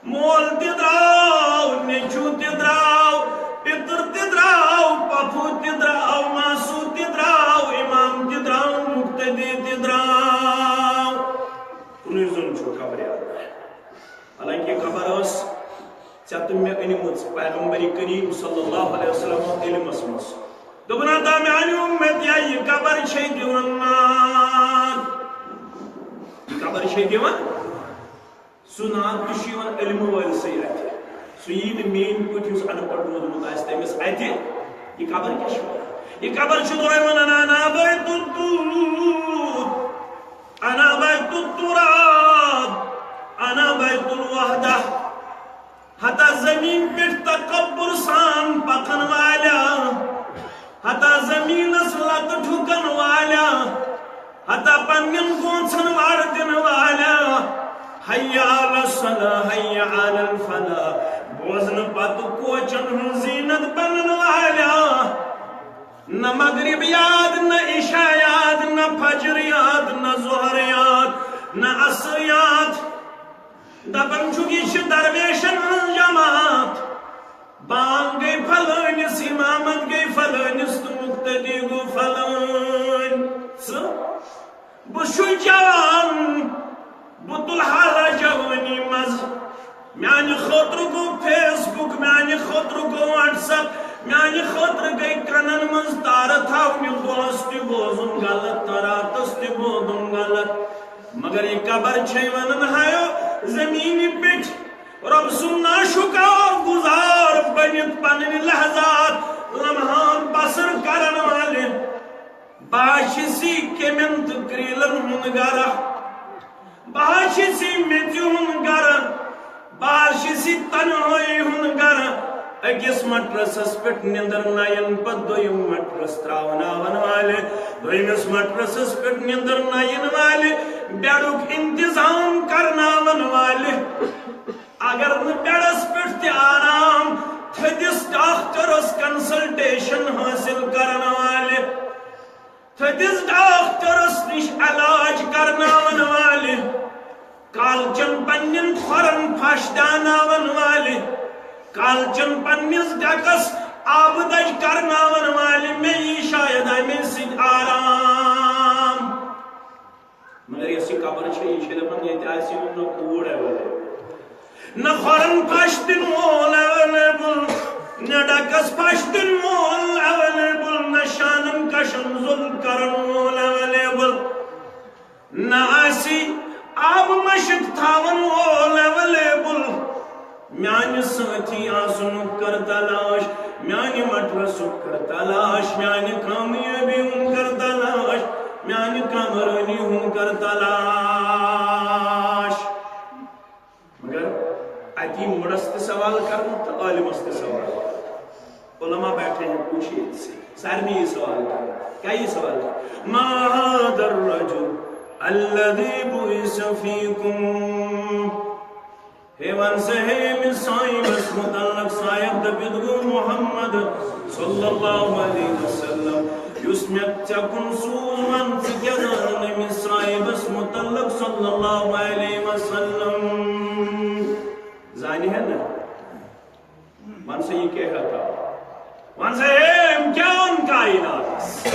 مول تہِ درٛاو، نیٚچوٗ تہِ درٛاو، پِتُر تہِ درٛاو، پۄپھوٗ تہِ درٛاو، ماسوٗ تہِ درٛاو، اِمام تہِ درٛاو، مُقتدی تہِ درٛاو۔ کُنُے زوٚن چھُ قبرِ اندر۔ حالانکہ یہِ قبر ٲس ژےٚ تہٕ مےٚ أنمٕژ پیغمبر کریم صلی اللہ علیہ وسلم علمس منٛز۔ دوٚپُن، ہتا میانہِ اُمت یا یہِ قبر چھے دِوان ناد۔ یہِ قبر چھے دِوان۔ سُہ ناد تہِ چھُ یِوان علمہٕ وٲلسٕے اَتھِ۔ سُہ یی نہٕ میٛٲنۍ پٲٹھۍ یُس اَن پَڑھ روٗدمُت آسہِ تٔمِس اَتھِ۔ یہِ قبر کیٛاہ چھِ وَنان؟ یہِ قبر چھِ دۄہَے وَنان، انا بیت الدود، انا بیت التراب، انا بیت الوحدہ۔ ہتا زمین پٮ۪ٹھ تکبر سان پکن والیا، ہتا زمینس لتہٕ ٹھُکن والیا، ہتا پننٮ۪ن گونٛژھن وڑ دِنہٕ والیا، حی علی الصلاح، حی علی الفلاح، بوزنہٕ پتہٕ کوچن ہٕنٛز زینت بنن والیا۔ نہ مغرب یاد، نہ عشاء یاد، نہ فجر یاد، نہ ظہر یاد، نہ عصر یاد۔ دپان چھُکھ، یہِ چھِ درویشن ہٕنٛز جماعت۔ بانگ گٔے فلٲنِس، امامت گٔے فلٲنِس تہٕ مقتدی گوٚو فلٲنۍ۔ ژٕ، بہٕ چھُس جوان، بہٕ تُلہٕ حالا جوٲنی منٛز۔ میانہِ خٲطرٕ گوٚو Facebook، میانہِ خٲطرٕ گوٚو WhatsApp، میانہِ خٲطرٕ گٔے کنن منٛز تارٕ تھاونہِ، دۄہس تہِ بوزُن غلط تہٕ راتس تہِ بوزُن غلط۔ مگر یہِ قبر چھے ونان، ہایو زمینہِ پٮ۪ٹھ رۄب سُنٛد ناشُکار گُزار بٔنِتھ پنٕنۍ لحظات، لمحات بسر کرن والہِ۔ بہٕ ہا چھُس یہِ کیمٮ۪ن تہٕ کریٖلن ہُنٛد گرٕ۔ بہٕ ہا چھُس یہِ میٚژِ ہُنٛد گرٕ۔ بہٕ ہا چھُس یہِ تنہٲیی ہُنٛد گرٕ۔ أکِس مٹرسس پٮ۪ٹھ نِندر نَین پتہٕ دوٚیِم مٹرس تراوناون والہِ، دوٚیمِس مٹرسس پٮ۪ٹھ نِندر نَین والہِ، بیڈُک انتظام کرناون والہِ۔ اگر نہٕ بیڈس پٮ۪ٹھ تہِ آرام، تھٔدِس ڈاکٹرس کنسلٹیشن حٲصِل کرن والہِ، تھٔدِس ڈاکٹرس نِش علاج کرناون والہِ، کالچن پننٮ۪ن کھۄرن پھش داناون والہِ، کالچن پننِس ڈٮ۪کس آبہٕ دج کرناون والہِ، مےٚ یی شاید امے سۭتۍ آرام۔ مگر یۄس یہِ قبر چھےٚ، یہِ چھےٚ دپان، ییٚتہِ آسہِ نہٕ نہ کوٗر ایویلیبل، نہ کھۄرن پھش دِنہٕ وول ایویلیبل، نہ ڈکس پھش دِنہٕ وول ایویلیبل، نہ شانن کشن زوٚل کرن وول ایویلیبل، نہ آسہِ آبہٕ مشک تھاون وول ایویلیبل۔ میانہِ سٲتھی آسنُک کر تلاش، میانہِ مٹرسُک کر تلاش، میانہِ کامیٲبی ہُنٛد کر تلاش، میانہِ کامرٲنی ہُنٛد کر تلاش۔ مگر اتی مُڑس تہِ سوال کرنہٕ تہٕ عٲلمس تہِ سوال کرنہٕ۔ علماء بیٹھے ہیں، پوچھیے ان سے، سارے یہ سوال کرنہٕ۔ کیا یہ سوال کرنہٕ؟ ما هذا الرجل الذي بعث فيكم؟ ہے ون سا ہے أمِس صاحبس متعلق، صاحب دپِتھ گوٚو محمد صلی اللہ علیہ وسلم، یُس مےٚ ژےٚ کُن سوٗز، ون ژٕ کیٛاہ زانان أمِس صاحبس متعلق صلی اللہ علیہ وسلم؟ زانہِ ہے نہ؟ ون سا یہِ کیٛاہ ہیٚکا؟ ون سا ہے أمۍ کیٛاہ اوٚن کائناتس؟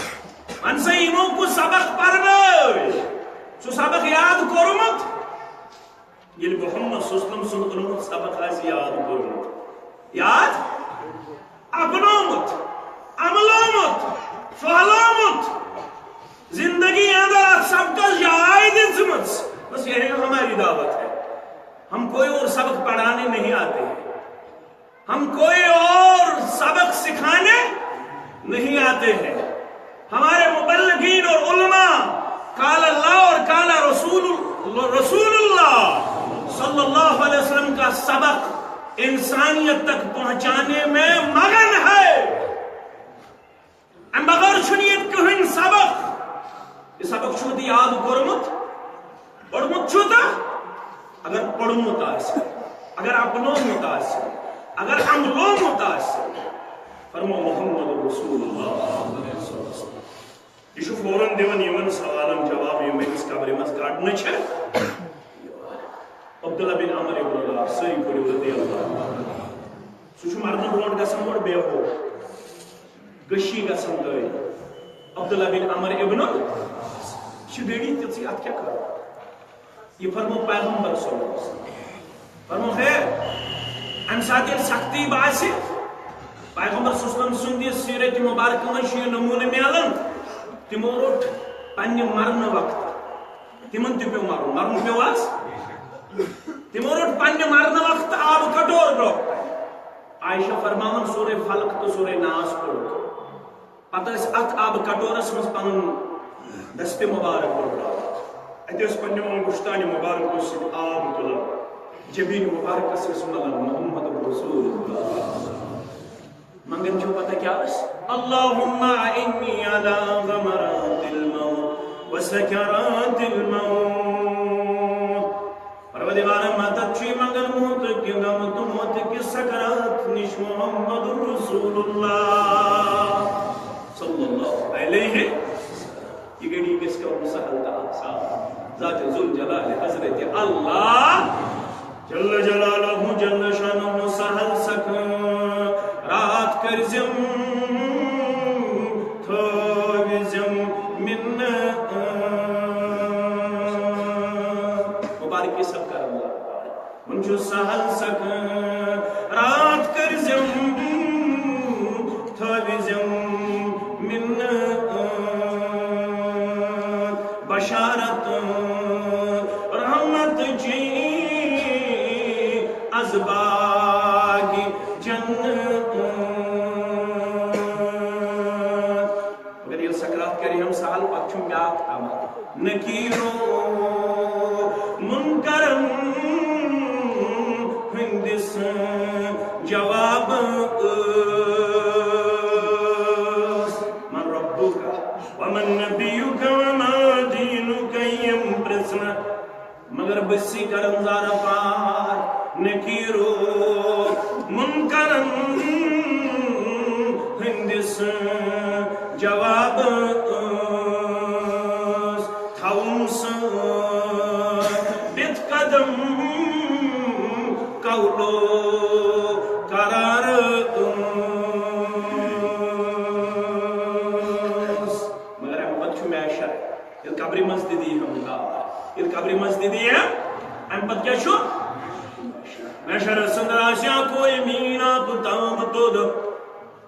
ون سا یِمو کُس سبق پرنٲوۍ؟ سُہ سبق یاد کوٚرمُت؟ ییٚلہِ محمد صلی اللہ علیہ وسلم سُنٛد اوٚنمُت سبق آسہِ یاد کوٚرمُت، یاد اپنومُت، عملومُت، پھہلومُت، زندگی اندر اتھ سبقس جاے دِژمٕژ، بس یہی ہماری دعوت ہے۔ ہم کوئی اور سبق پڑھانے نہیں آتے ہیں۔ ہم کوئی اور سبق سکھانے نہیں آتے ہیں۔ ہمارے مبلغین اور علماء قال اللہ اور قال رسول، رسول اللہ صلی اللہ علیہ وسلم کا سبق انسانیت تک پہنچانے میں مگن ہے۔ امہِ بغٲر چھُنہٕ ییٚتہِ کٕہٕنۍ سبق۔ یہِ سبق چھُ تہِ یاد کوٚرمُت، پوٚرمُت چھُ تہٕ اگر پوٚرمُت آسہِ، اگر اپنومُت آسہِ، اگر عملومُت آسہِ، فرمو محمد رسول اللہ۔ یہِ چھُ فوراً دِوان یِمن سوالن جواب، یِم أمِس قبرِ منٛز کڑنہٕ چھِ۔ او عبداللہ بن عمر ابن العاص، سٲری پٔرِو رضی اللہ عنہ۔ سُہ چھُ مرنہٕ برونٛٹھ گژھان گۄڈٕ بے ہوش، غشی گژھان تٔرۍ۔ عبداللہ بن عمر ابن العاص، یہِ چھِ گٔڑی تِژھٕے، اَتھ کیٛاہ کَرو؟ یہِ فرموو پیغمبر صلی اللہ علیہ وسلم۔ فرموو، ہے، اَمہِ ساتہٕ ییٚلہِ سختی باسہِ، پیغمبر صلی اللہ علیہ وسلم سٕنٛدِ سیرت مبارکہ منٛز چھُ یہِ نموٗنہٕ میلان، تِمو روٚٹ پننہِ مرنہٕ وقتہٕ، تِمن تہِ پیوٚو مرُن، مرُن پیوٚو حظ۔ تِمو روٚٹ پننہِ مرنہٕ وقتہٕ آبہٕ کٹور برونٛہہ۔ عائشہ فرماوان، سورہ فلق تہٕ سورہ ناس پوٚرُکھ۔ پتہٕ ٲسۍ اتھ آبہٕ کٹورس منٛز پنُن دستِ مبارک بوٚڑراوان۔ اتہِ ٲسۍ پننہِ انگشتانہِ مبارکو سۭتۍ آب تُلان۔ جبین مبارکس ٲسۍ ملان محمد رسول اللہ۔ منگان چھو پتہ کیٛاہ ٲس؟ اللہم اعنی علی غمرات الموت و سکرات الموت۔ پروردگارا، مدد چھُے منگان موتہٕ کہِ غمہٕ تہٕ موتہٕ کہِ سکرات نِش محمد رسول اللہ صلی اللہ علیہ۔ یہِ گٔڑی گژھِ کرُن سہل تہٕ آسان۔ ذات ذوالجلال حضرت اللہ جل جلالہ جل شانہ سہل سکرات کٔرزم، تھٲوزم منت۔ مبارکی سب کرم وۄنۍ چھُ سہل سکرات کٔرزم، تھٲوزم منت۔ بشارت رحمت چی از باغ جنت۔ مگر ییٚلہِ سکرات کرِ ہم سہل، پتہٕ چھُ بیٛاکھ عمل۔ نکیرو منکرن ہٕنٛدِس جواب ٲس، من ربک ومن نبیک وما دینک، یِم پرژھنہٕ۔ مگر بہٕ سی کرن زارٕ پار نکیرو منکرن ہٕنٛدِس جواب ٲس۔ تھاوُن ثٲبت قدم قولو قرار ٲس۔ مگر اَمہِ پتہٕ چھُ محشر۔ ییٚلہِ قبرِ منٛز تہِ دی ہم گار، ییٚلہِ قبرِ منٛز تہِ دی ہم، اَمہِ پتہٕ کیٛاہ چھُ؟ محشر سُنٛد آسہِ ہا کوئی میٖنا تہٕ تام توٚد۔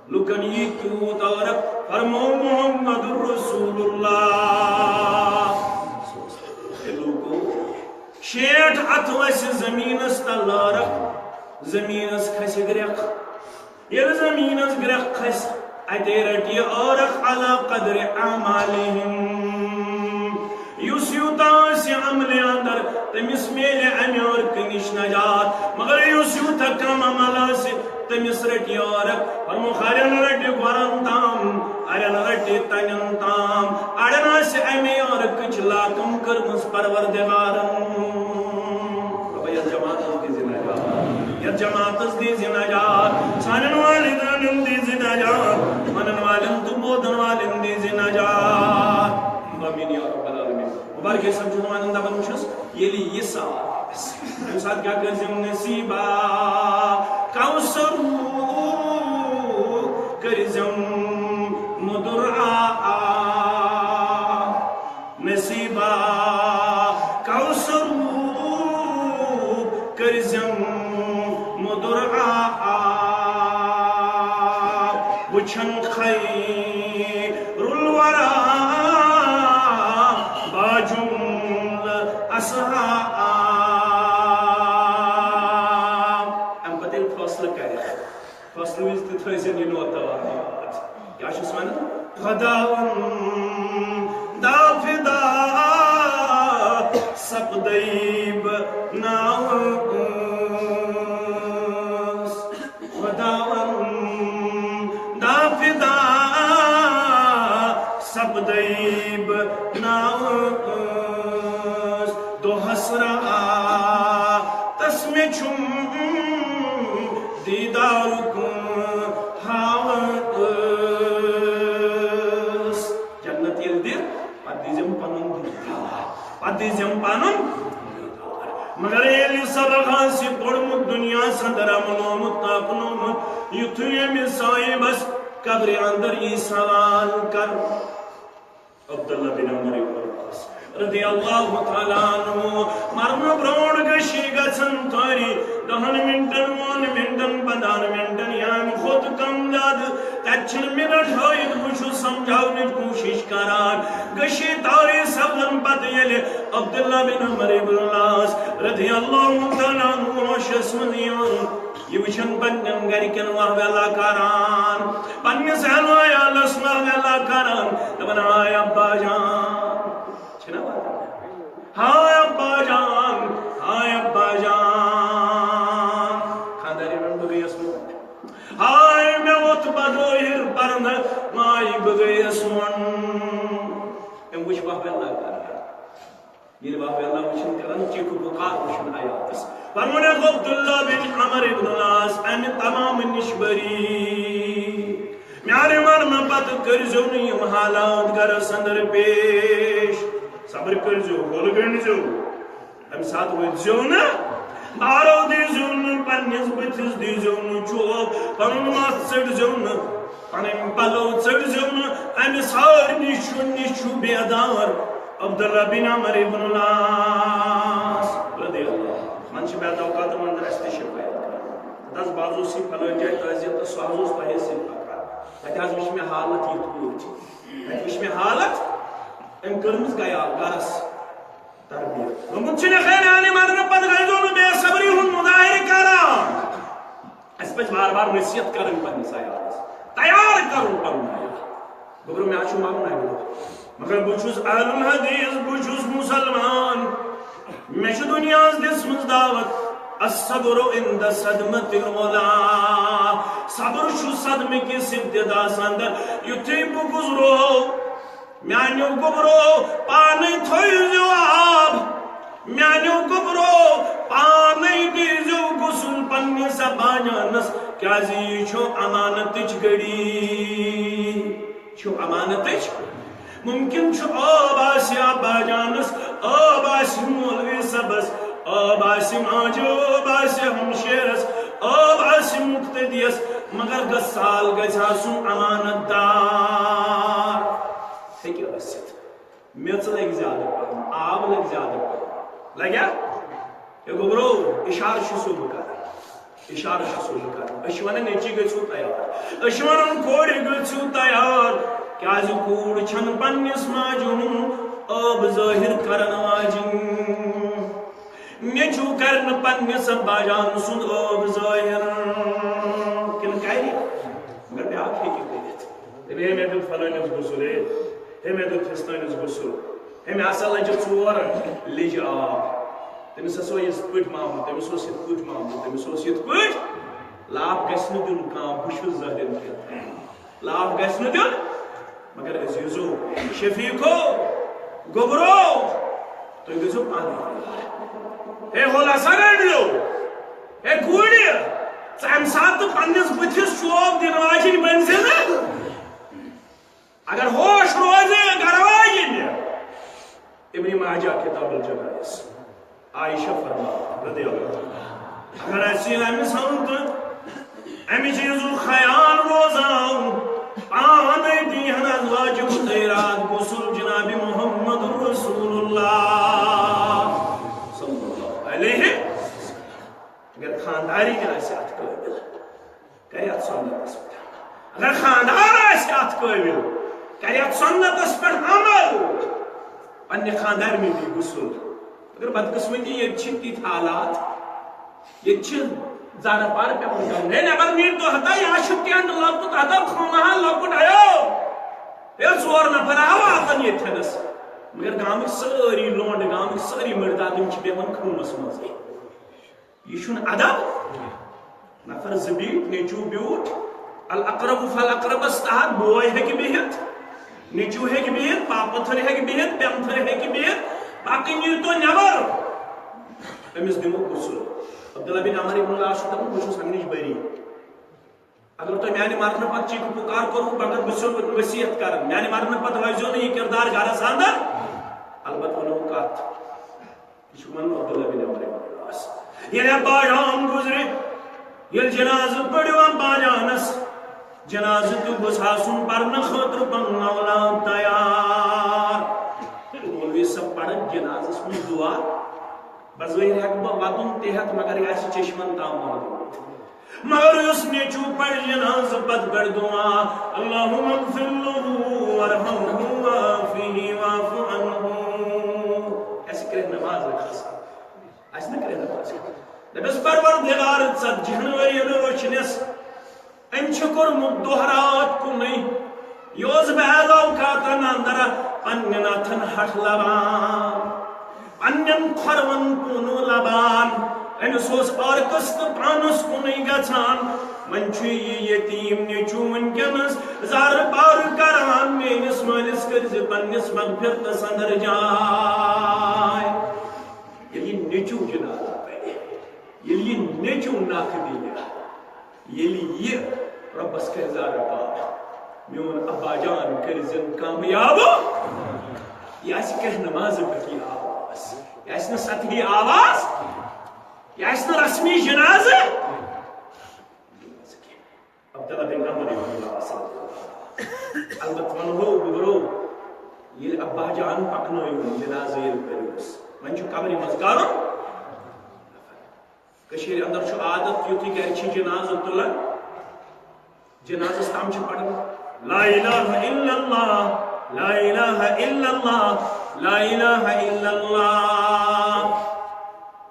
لُکن یی تیوٗت عٲرق، فرموو محمد رسول اللہ۔ ہے لوٗکو، شیٹھ اَتھٕ وَسہِ زٔمیٖنَس تل عٲرق، زٔمیٖنَس کھسہِ گرٛٮ۪کھ۔ ییٚلہِ زٔمیٖنَس گرٛٮ۪کھ کھسہِ، اَتے رَٹہِ یہِ عٲرق علی قدر اعمالہم۔ یُس یوٗتاہ آسہِ عملہِ اندر، تٔمِس میلہِ اَمہِ عٲرقہٕ نِش نجات۔ مگر یُس یوٗتاہ کم عمل آسہِ، تٔمِس رَٹہِ یہِ عٲرق۔ فرموو، اَڑٮ۪ن رَٹہِ گۄرَن تام، اَڑٮ۪ن رَٹہِ تَنٮ۪ن تام، اَڑٮ۪ن آسہِ اَمے عٲرقٕچ لاکم کٔرمٕژ پروردگارن۔ رۄبا، یتھ جماعتس دیٖزِ نجات، یتھ جماعتس دیٖزِ نجات، سانٮ۪ن والدینن دیٖزِ نجات، ونن والٮ۪ن تہٕ بوزن والٮ۪ن دیٖزِ نجات۔ آمین یا رب العالمین۔ مبارک صٲب چھُ ونان، دپان چھُس، ییٚلہِ یہِ سوال آسہِ، تمہِ ساتہٕ کیٛاہ کٔرۍ زٮ۪م نصیبا؟ کوثرُک کٔرۍ زٮ۪م مُدُر آب۔ نصیبا کوثرُک کٔرۍ زٮ۪م مُدُر آب۔ وٕچھن خیر الورا باجملہ اصحاب۔ امہِ پتہٕ ییٚلہِ فٲصلہٕ کرِ، فٲصلہٕ وِزِ تہِ تھٲیزٮ۪ن یہِ نوتہٕ یاد۔ کیٛاہ چھُس ونان؟ خداوندا فدا سپدے بہٕ ناوٕ کٲنٛسہِ۔ خداوندا فدا سپدے بہٕ ناوٕ کٲنٛسہِ۔ دۄہس راتس مےٚ چھُم دیٖدارُک ہاوان ٲس۔ جنت ییٚلہِ دِتھ، پتہٕ دیٖزٮ۪م پنُن دیٖدار، پتہٕ دیٖزٮ۪م پنُن دیٖدار۔ مگر ییٚلہِ سبق آسہِ پوٚرمُت، دُنیاہَس اندر اَمنومُت تہٕ اپنومُت، یُتھُے أمِس صاحبَس قبرِ اندر یی سوال کرنہٕ، عبداللہ بن عمر ابن العاص رضی اللہ تعالیٰ عنہ، مرنہٕ برونٛٹھ گٔشی گژھن تٲری، دَہَن منٹن، وُہَن منٹن، پنٛداہَن منٹن یا اَمہِ کھۄتہٕ کم زیادٕ، تَتہِ چھِنہٕ منٹ ہٲیِتھ، بہٕ چھُس سمجھاونٕچ کوٗشِش کران۔ گٔشی تٲری سپدن پتہٕ ییٚلہِ عبداللہ بن عمر ابن العاص رضی اللہ تعالیٰ عنہ ہوشس منٛز یِوان، یہِ وٕچھان پننٮ۪ن گرِکٮ۪ن واہ ویلا کران، پننِس اہل و عیالس واہ ویلا کران، دپان، ہاے ابا جان، چھِنہ وَنان؟ ہاے ابا جان، ہاے ابا جان، خانٛدارِنۍ وَنان، بہٕ گٔیَس مۄنٛڈ۔ ہاے مےٚ ووٚتھ بظٲہِر پردٕ، ماے بہٕ گٔیَس مۄنٛڈ۔ أمۍ وٕچھ واہ ویلا کران۔ ییٚلہِ واہ ویلا وٕچھِن کران، چیٖخ پُکار وٕچھُن عیالس۔ فرمونکھ عبداللہ بن عمر ابن العاص، اَمہِ تمام نِش بری۔ میانہِ مرنہٕ پتہٕ کٔرۍزیو نہٕ یِم حالات گرس اندر پیش۔ صبر کٔرۍزیو، حول گٔنڈۍزیو۔ تَمہِ ساتہٕ ؤتھۍزیو نہٕ، بارو دیٖزیو نہٕ، پننِس بٕتھِس دیٖزیو نہٕ چوب، پنُن مَس ژٔٹۍزیو نہٕ، پنٕنۍ پلو ژٔٹۍزیو نہٕ۔ اَمہِ سارنٕے چھُ، نِش چھُ بیدار عبداللہ بن عمر ابن العاص رضی اللہ عنہ۔ من چھِ بعض اوقات وَنان، اَسہِ تہِ چھِ بیان کران۔ تَتھ حظ بہٕ حظ اوسُس یہِ فلٲنۍ جایہِ تعزیت تہٕ سُہ حظ اوس تۄہے سۭتۍ پکان۔ تَتہِ حظ وٕچھ مےٚ حالت یِتھ پٲٹھۍ۔ تَتہِ وٕچھ مےٚ حالت أمۍ کٔرمٕژ گیا گرس تربیت۔ دوٚپمُت چھُ نہٕ ہے میانہِ مرنہٕ پتہٕ گٔیزیو نہٕ بے صبری ہُنٛد مظاہرٕ کران۔ اَسہِ پَزِ وارٕ وارٕ نصیحت کرٕنۍ پننِس عیالس، تیار کرُن پنُن عیال۔ گوٚبرو، مےٚ حظ چھُ مرُن اَمہِ دۄہ، مگر بہٕ چھُس اہل الحدیث، بہٕ چھُس مُسلمان۔ مےٚ چھُ دُنیاہَس دِژمٕژ دعوت، الصبر عند الصدمة الأولى۔ صبر چھُ صدمہٕ کِس ابتداہَس اندر۔ یُتھُے بہٕ گُزرو، میانیو گوٚبرو، پانے تھٲیزیو آب۔ میانیو گوٚبرو، پانے دیٖزیو غسل پننِس ابا جانس، کیازِ یہِ چھُ امانتٕچ گھڑی۔ چھُ امانتٕچ۔ ممکن چھُ آب آسہِ ابا جانس، آب آسہِ مولوی صٲبس، آب آسہِ ماجہِ، آب آسہِ ہمشیرس، آب آسہِ مقتدیس، مگر گژھال گژھِ آسُن امانت دار۔ ہیٚکہِ ٲسِتھ۔ میٚژ لگہِ زیادٕ پہم، آب لگہِ زیادٕ پہم۔ لگیا؟ ہے گوٚبرو، اشارٕ چھُسو بہٕ کران۔ اشارٕ چھُسو بہٕ کران۔ أسۍ چھِ ونان، نیٚچی گٔژھِو تیار۔ أسۍ چھِ ونان، کورِ گٔژھِو تیار۔ کیازِ کوٗر چھنہٕ پننِس ماجہِ ہُنٛد عٲب ظٲہِر کرن واجِنۍ۔ نیٚچو کرِ نہٕ پننِس ابا جان سُنٛد عٲب ظٲہِر۔ کِنہٕ کرِ؟ مگر بیٛاکھ ہیٚکہِ کٔرِتھ۔ دَپہِ، ہے، مےٚ دیُت فلٲنِس غسل، ہے، ہے، مےٚ دیُت فِستٲنِس غسل، ہے، مےٚ ہسا لَجہِ ژور لیٚجہِ آب۔ تٔمِس ہسا اوس یِتھ پٲٹھۍ معاملہٕ، تٔمِس اوس یِتھ پٲٹھۍ معاملہٕ، تٔمِس اوس یِتھ پٲٹھۍ۔ لاپھ گژھِ نہٕ دیُن کانٛہہ، بہٕ چھُس ظٲہِر کینٛہہ۔ لاپھ گژھِ نہٕ دیُن، مگر عزیزو، شفیقو، گوٚبرو، تُہۍ گٔژھِو پانہٕ۔ ہے، ہُہ لسا گنڈیو، ہے، گوٗرِ، ژٕ اَمہِ ساتہٕ پننِس بٕتھِس چوب دِنہٕ واجِنۍ بٔنۍ زِ نہٕ۔ اگر ہوش روزِ، گرٕ واجِنۍ۔ ابن ماجہ کتاب الجنائز۔ عائشہ فرماوان رضی اللہ عنہا، اگر اَسہِ اَمہِ ساتہٕ اَمہِ چیٖزُک خیال روزان، پانے دی ہن ازواجہِ مطہرات غسل جناب محمد رسول اللہ صلی اللہ علیہ۔ اگر خانداری تہِ آسہِ اَتھ قٲبِل، کرِ اتھ سنتس پٮ۪ٹھ عمل۔ اگر خاندار آسہِ اتھ قٲبِل، کرِ اتھ سنتس پٮ۪ٹھ عمل۔ پننہِ خاندارنہِ دی غسل۔ مگر بدقسمتی، ییٚتہِ چھِ تِتھۍ حالات، ییٚتہِ چھِ زارٕ پار پٮ۪وان کرُن۔ ہے، نٮ۪بر نیٖرِو تُہۍ ہتا، یہِ ہا چھُ ٹینٹ لۄکُٹ، ہتا خانہٕ ہا لۄکُٹ، آیو۔ ہے، ژور نفر ہا واتن ییٚتھٮ۪نس۔ مگر گامٕکۍ سٲری لونڈٕ، گامٕکۍ سٲری مٔردادٕنۍ چھِ بیٚہوان خۭمس منٛزٕے۔ یہِ چھُنہٕ ادب۔ نفر زٕ بیٖٹھۍ، نیٚچوٗ بیوٗٹھ، الاقرب فالاقربس تحت، بوے ہیٚکہِ بِہِتھ، نیٚچوٗ ہیٚکہِ بِہِتھ، پاپہٕ تھٔر ہیٚکہِ بِہِتھ، بیٚنہٕ تھٔر ہیٚکہِ بِہِتھ، باقٕے نیٖرِو تُہۍ نٮ۪بر۔ أمِس دِمو غسل۔ عبداللہ بن عمر ابن العاص چھُ دَپان، بہٕ چھُس اَمہِ نِش بٔری۔ اگر تۄہہِ میانہِ مرنہٕ پتہٕ چیٖخ پُکار کوٚروٕ، مگر بہٕ چھُسو وصیت کران، میانہِ مرنہٕ پتہٕ ہٲوزیو نہٕ یہِ کردار گرس اندر۔ البتہٕ ونو کتھ، یہِ چھُ وَنان عبداللہ بن عمرو بن العاص۔ ییٚلہِ ابا جان گُزرِ، ییٚلہِ جنازٕ پٔرِو ابا جانس، جنازٕ تہِ گوٚژھ آسُن پرنہٕ خٲطرٕ پنُن اولاد تیار۔ مولوی صٲب پرن جنازس منٛز دعا، بظٲہِر ہٮ۪کہٕ بہٕ وَدُن تہِ ہٮ۪تھ، مگر یہِ آسہِ چشمن تام محدوٗد۔ مگر یُس نیٚچوٗ پرِ جنازٕ پتہٕ پرِ دعا، اللہم اغفر لہ وارحمہ وعافہ واعف عنہ۔ اَسہِ کرے نماز کھسان۔ اَسہِ نہٕ کرے نماز کھسان۔ دَپٮ۪س، پروردگار، ژتجی ہن ؤرین روٚچھنس، أمۍ چھُ کوٚرمُت دۄہ راتھ کُنُے۔ یہِ اوس بعض اوقاتن اندر پننٮ۪ن اتھن ہٹھ لبان، پننٮ۪ن کھۄرون کُن لبان۔ أمِس اوس عورتس تہٕ پانس کُنُے گژھان۔ وۄنۍ چھُ یہِ یتیٖم نیٚچوٗ وٕنکیٚنس زارٕ پارٕ کران، میٲنِس مٲلِس کٔرزِ پننِس مغفرتس اندر جاے۔ ییٚلہِ یہِ نیٚچوٗ جنازٕ پرِ، ییٚلہِ یہِ نیٚچوٗ نکھٕ دِیہِ، ییٚلہِ یہِ رۄبس کرِ زارٕ پار، میون ابا جان کٔرزٮ۪ن کامیاب۔ یہِ آسہِ کینٛہہ نمازٕ پٮ۪ٹھ یہِ آواز، یہِ آسہِ نہٕ سطحی آواز، یہِ آسہِ نہٕ رسمی جنازٕ۔ عبداللہ بن عمرو بن العاص۔ البتہ ونہو بہٕ برو، ییٚلہِ ابا جان پکنٲیِن جنازٕ ییٚلہِ کٔرِوس، وۄنۍ چھُ قبرِ منٛز کرُن۔ کٔشیٖرِ اندر چھُ عادت، یُتھُے گرِ چھِ جنازٕ تُلان، جنازس تام چھِ پران، لا الہ الا اللہ، لا الہ الا اللہ، لا الہ الا اللہ۔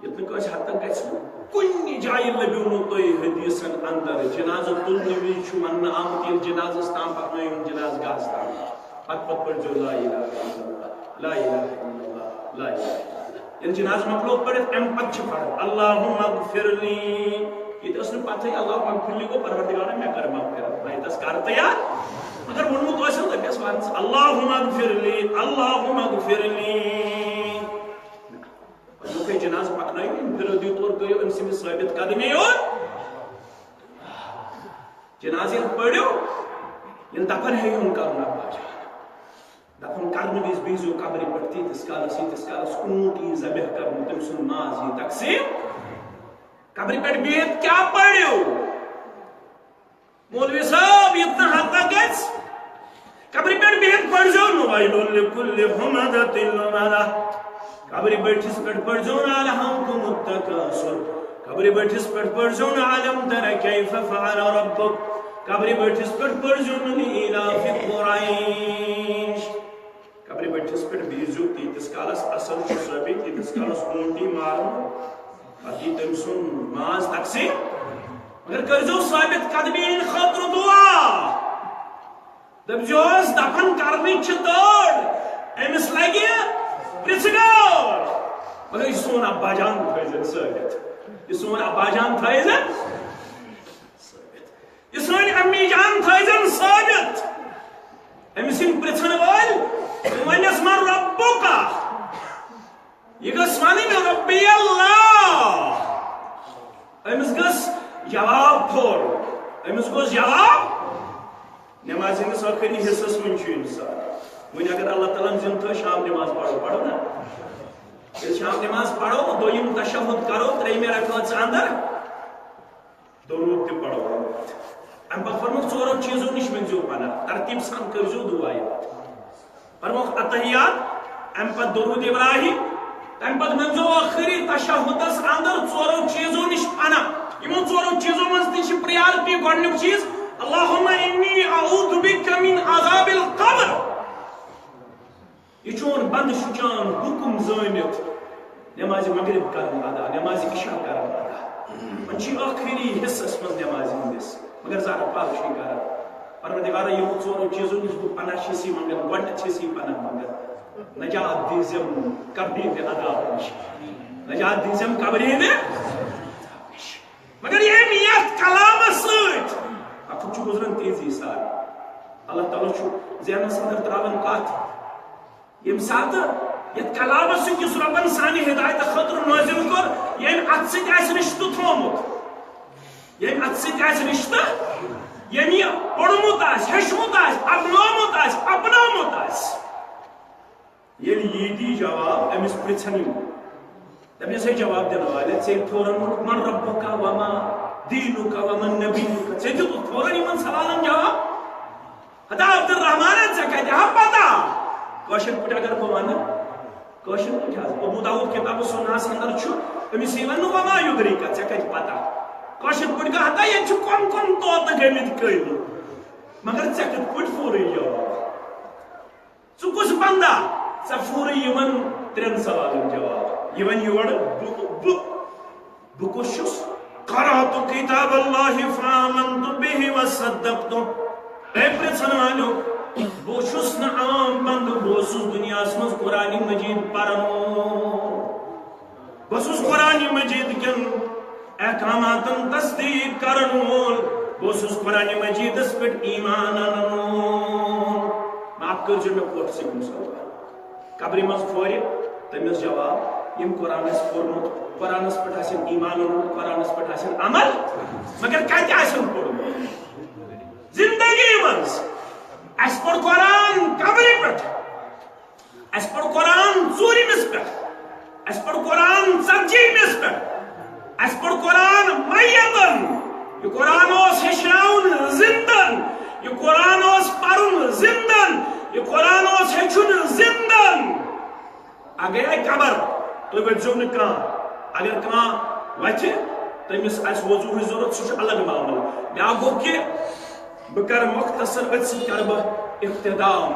ییٚتہِ نہٕ کٲنٛسہِ حتن گژھِ نہٕ۔ کُنہِ جایہِ لٔبِو نہٕ تُہۍ حدیثن اندر، جنازٕ تُلنہٕ وِزِ چھُ وننہٕ آمُت، ییٚلہِ جنازس تام پکنٲیِو جنازٕ گاہس تام، پتہٕ پتہٕ پٔرۍزیو لا الہ الا اللہ، لا الہ الا اللہ، لا الہ الا اللہ۔ ییٚلہِ جنازٕ مۄکلو پٔرِتھ، امہِ پتہٕ چھِ پران، اللہم اغفر لی۔ ییٚتہِ ٲس نہٕ پتہٕے، اللہم اغفر لی گوٚو پروردگارا مےٚ کر مغفرت، نہ ییٚتہِ ٲس کر تہٕ یاد۔ مگر ووٚنمُت ٲسِن، دٔپۍ ٲسۍ ونان، اللہم اغفر لی، اللہم اغفر لی۔ پتہٕ یُتھُے جنازٕ پکنٲیِو، انفرٲدی طور کٔرِو أمۍ سٕنٛدِ ثٲبت قدمی یوت۔ جنازٕ ییٚلہِ پٔرِو، ییٚلہِ دفن ہیٚیِو کرُن ابا جان، دفن کرنہٕ وِزِ بِہزیو قبرِ پٮ۪ٹھ تیٖتِس کالس، ییٖتِس کالس اوٗنٹ یی ذبح کرنہٕ، تٔمۍ سُنٛد ماز یی تقسیٖم۔ قبرِ پٮ۪ٹھ بِہِتھ کیٛاہ پٔرِو؟ مولوی صٲب، ییٚتہِ نہٕ حد تک گژھِ۔ قبرِ پٮ۪ٹھ بِہِتھ پٔرۍزیو نہٕ ویل لکل ہمزۃ لمزہ۔ قبرِ بٔٹھِس پٮ۪ٹھ پٔرۍزیو نہٕ الہاکم التکاثر۔ قبرِ بٔٹھِس پٮ۪ٹھ پٔرۍزیو نہٕ الم تر کیف فعل ربک۔ قبرِ بٔٹھِس پٮ۪ٹھ پٔرۍزیو نہٕ لإیلاف قریش۔ قبرِ بٔٹھِس پٮ۪ٹھ بِہزیو تیٖتِس کالس، اصل چھُ ثٲبت، ییٖتِس کالس اوٗنٹ یی مارنہٕ، پتہٕ یی تٔمۍ سُنٛد ماز تقسیٖم۔ مگر کٔرۍزیو ثٲبت قدمی ہٕنٛدِ خٲطرٕ دُعا۔ دٔپۍزِہوس، دفن کرنٕچ چھِ تٲڑ، أمِس لگہِ پرٛژھٕ گٲڑ۔ مگر یہِ سون ابا جان تھٲیزٮ۪ن ثٲبت، یہِ سون ابا جان تھٲیزٮ۪ن۔ یہِ سٲنۍ امی جان تھٲیزٮ۪ن ثٲبت۔ أمِس یِم پرٛژھن وٲلۍ، تِم ونٮ۪س، من ربک؟ یہِ گٔژھ ونٕنۍ، ربی اللہ۔ أمِس گٔژھ جواب پھوٚر، أمِس گوٚژھ جواب۔ نمازِ ہٕنٛدِس ٲخری حصس منٛز چھُ انسان۔ وۄنۍ اگر اللہ تعالیٰ ہن زِندٕ تھٲو، شام نماز پرو، پرو نا؟ ییٚلہِ شام نماز پرو، دوٚیِم تشہد کرو، ترٛیٚیِمہِ رکٲژ اندر، درود تہِ پرو۔ امہِ پتہٕ فرمووُکھ، ژورو چیٖزو نِش مٔنگزیو پناہ، ترتیٖب سان کٔرزیو دُعا یاد۔ فرمووُکھ التحیات، امہِ پتہٕ درود ابراہیم، تمہِ پتہٕ مٔنگزیو ٲخری تشہدس اندر ژورو چیٖزو نِش پناہ۔ یِمو ژورو چیٖزو منٛز تہِ چھِ priority، گۄڈٕنیُک چیٖز، اللہم انی اعوذ بک من عذاب القبر۔ یہِ چون بندٕ چھُ چون حُکُم زٲنِتھ نمازِ مغرب کرن ادا، نمازِ عشاء کرن ادا۔ وۄنۍ چھِ ٲخری حصس منٛز نمازِ ہٕنٛدِس، مگر زارٕ پار چھُ یہِ کران۔ پروردگارا، یِمو ژورو چیٖزو نِش بہٕ پناہ چھُس یہِ منگان، گۄڈٕنٮ۪تھ چھُس یہِ پناہ منگان، نجات دیٖزٮ۪م قبرِ ہٕنٛدِ عذابہٕ نِش، نجات دیٖزٮ۪م قبرِ ہٕنٛدِ عذابہٕ نِش۔ مگر ییٚمۍ یتھ کلامس سۭتۍ، وقت چھُ گُزران تیزی سان، اللہ تعالیٰ چھُ ذہنس اندر تراوان کتھ۔ ییٚمہِ ساتہٕ یتھ کلامس سۭتۍ یُس رۄبن سانہِ ہدایتہٕ خٲطرٕ نٲزِل کوٚر، ییٚمۍ اتھ سۭتۍ آسہِ رشتہٕ تھوومُت، ییٚمۍ اتھ سۭتۍ آسہِ رشتہٕ، ییٚمۍ یہِ پوٚرمُت آسہِ، ہیوٚچھمُت آسہِ، اپنومُت آسہِ، اپنومُت آسہِ، ییٚلہِ یی دی جواب، أمِس پرژھن یِم۔ تٔمِس ہے جواب دِنہٕ والٮ۪ن، ژےٚ فوراً ووٚنُکھ، "من ربک وما دینک ومن نبیک؟" ژےٚ دیُتُکھ فوراً یِمن سوالن جواب۔ ہتا عبدالرحمانن، ژےٚ کتہِ ہا پتہ؟ کٲشِر پٲٹھۍ اگر بہٕ ونہٕ، کٲشِر پٲٹھۍ حظ، ابو داؤد کتاب السنہس اندر چھُ، أمِس یی وننہٕ، "وما یدریک، ژےٚ کتہِ پتہ؟" کٲشِر پٲٹھۍ گوٚو، ہتا ییٚتہِ چھِ کۄم کۄم طوطہٕ گٔمٕتۍ کٔلۍ، مگر ژےٚ کِتھ پٲٹھۍ فورٕے جواب؟ ژٕ کُس بندہ؟ ژےٚ فورٕے یِمن ترٛٮ۪ن سوالن جواب۔ یہِ وَنہِ یورٕ، بہٕ، بہٕ، بہٕ کُس چھُس؟ قرأت کتاب اللہ فآمنت بہ وصدقت۔ اے پرٛژھن والیو، بہٕ چھُس نہٕ عام بندٕ، بہٕ اوسُس دُنیاہس منٛز قرآن مجید پرن وول۔ بہٕ اوسُس قرآن مجید کٮ۪ن احکاماتن تصدیق کرن وول، بہٕ اوسُس قرآن مجیدس پٮ۪ٹھ ایمان انن وول۔ معاف کٔرۍزیو مےٚ کوٹھ سۭتۍ مسلمان۔ قبرِ منٛز کھورِ تٔمِس جواب، یِم قرآن آسہِ پوٚرمُت، قرآنس پٮ۪ٹھ آسن ایمان اوٚنمُت، قرآنس پٮ۪ٹھ آسن عمل، مگر کتہِ آسن پوٚرمُت؟ زندگی منٛز۔ اسہِ پوٚر قرآن قبرِ پٮ۪ٹھ، اسہِ پوٚر قرآن ژوٗرمِس پٮ۪ٹھ، اسہِ پوٚر قرآن ژتجیمِس پٮ۪ٹھ، اسہِ پوٚر قرآن میتن۔ یہِ قرآن اوس ہیٚچھناوُن زندن، یہِ قرآن اوس پرُن زندن، یہِ قرآن اوس ہیٚچھُن زندن۔ اگرے قبر، تُہۍ ؤتھۍزیو نہٕ کانٛہہ۔ اگر کانٛہہ وتھِ، تٔمِس آسہِ وضوٗہٕچ ضروٗرت، سُہ چھُ الگ معاملہٕ۔ بیٛاکھ گوٚو کہِ بہٕ کرٕ مختصر، أتھۍ سۭتۍ کرٕ بہٕ اختتام۔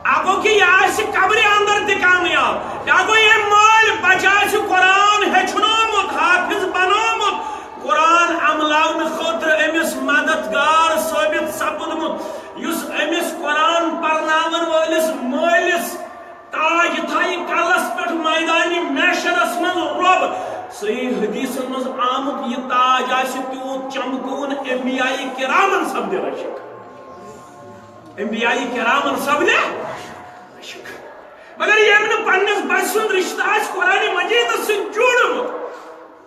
اکھ گوٚو کہِ یہِ آسہِ قبرِ اندر تہِ کامیاب۔ بیٛاکھ گوٚو، ییٚمۍ مٲلۍ بچہٕ آسہِ قرآن ہیٚچھنومُت، حافظ بنومُت، قرآن عملاونہٕ خٲطرٕ أمِس مددگار ثٲبت سپُدمُت، یُس أمِس قرآن پرناون وٲلِس مٲلِس تاج تھایہِ کلس پٮ۪ٹھ میدانِ محشرس منٛز رۄب۔ صحیح حدیثن منٛز آمُت، یہِ تاج آسہِ تیوٗت چمکوُن، انبیاء کرامن سپدِ رشک۔ انبیاء کرامن سپدِ رشک۔ مگر ییٚمۍ نہٕ پننِس بچہٕ سُنٛد رشتہٕ آسہِ قرآن مجیدس سۭتۍ جوڑمُت،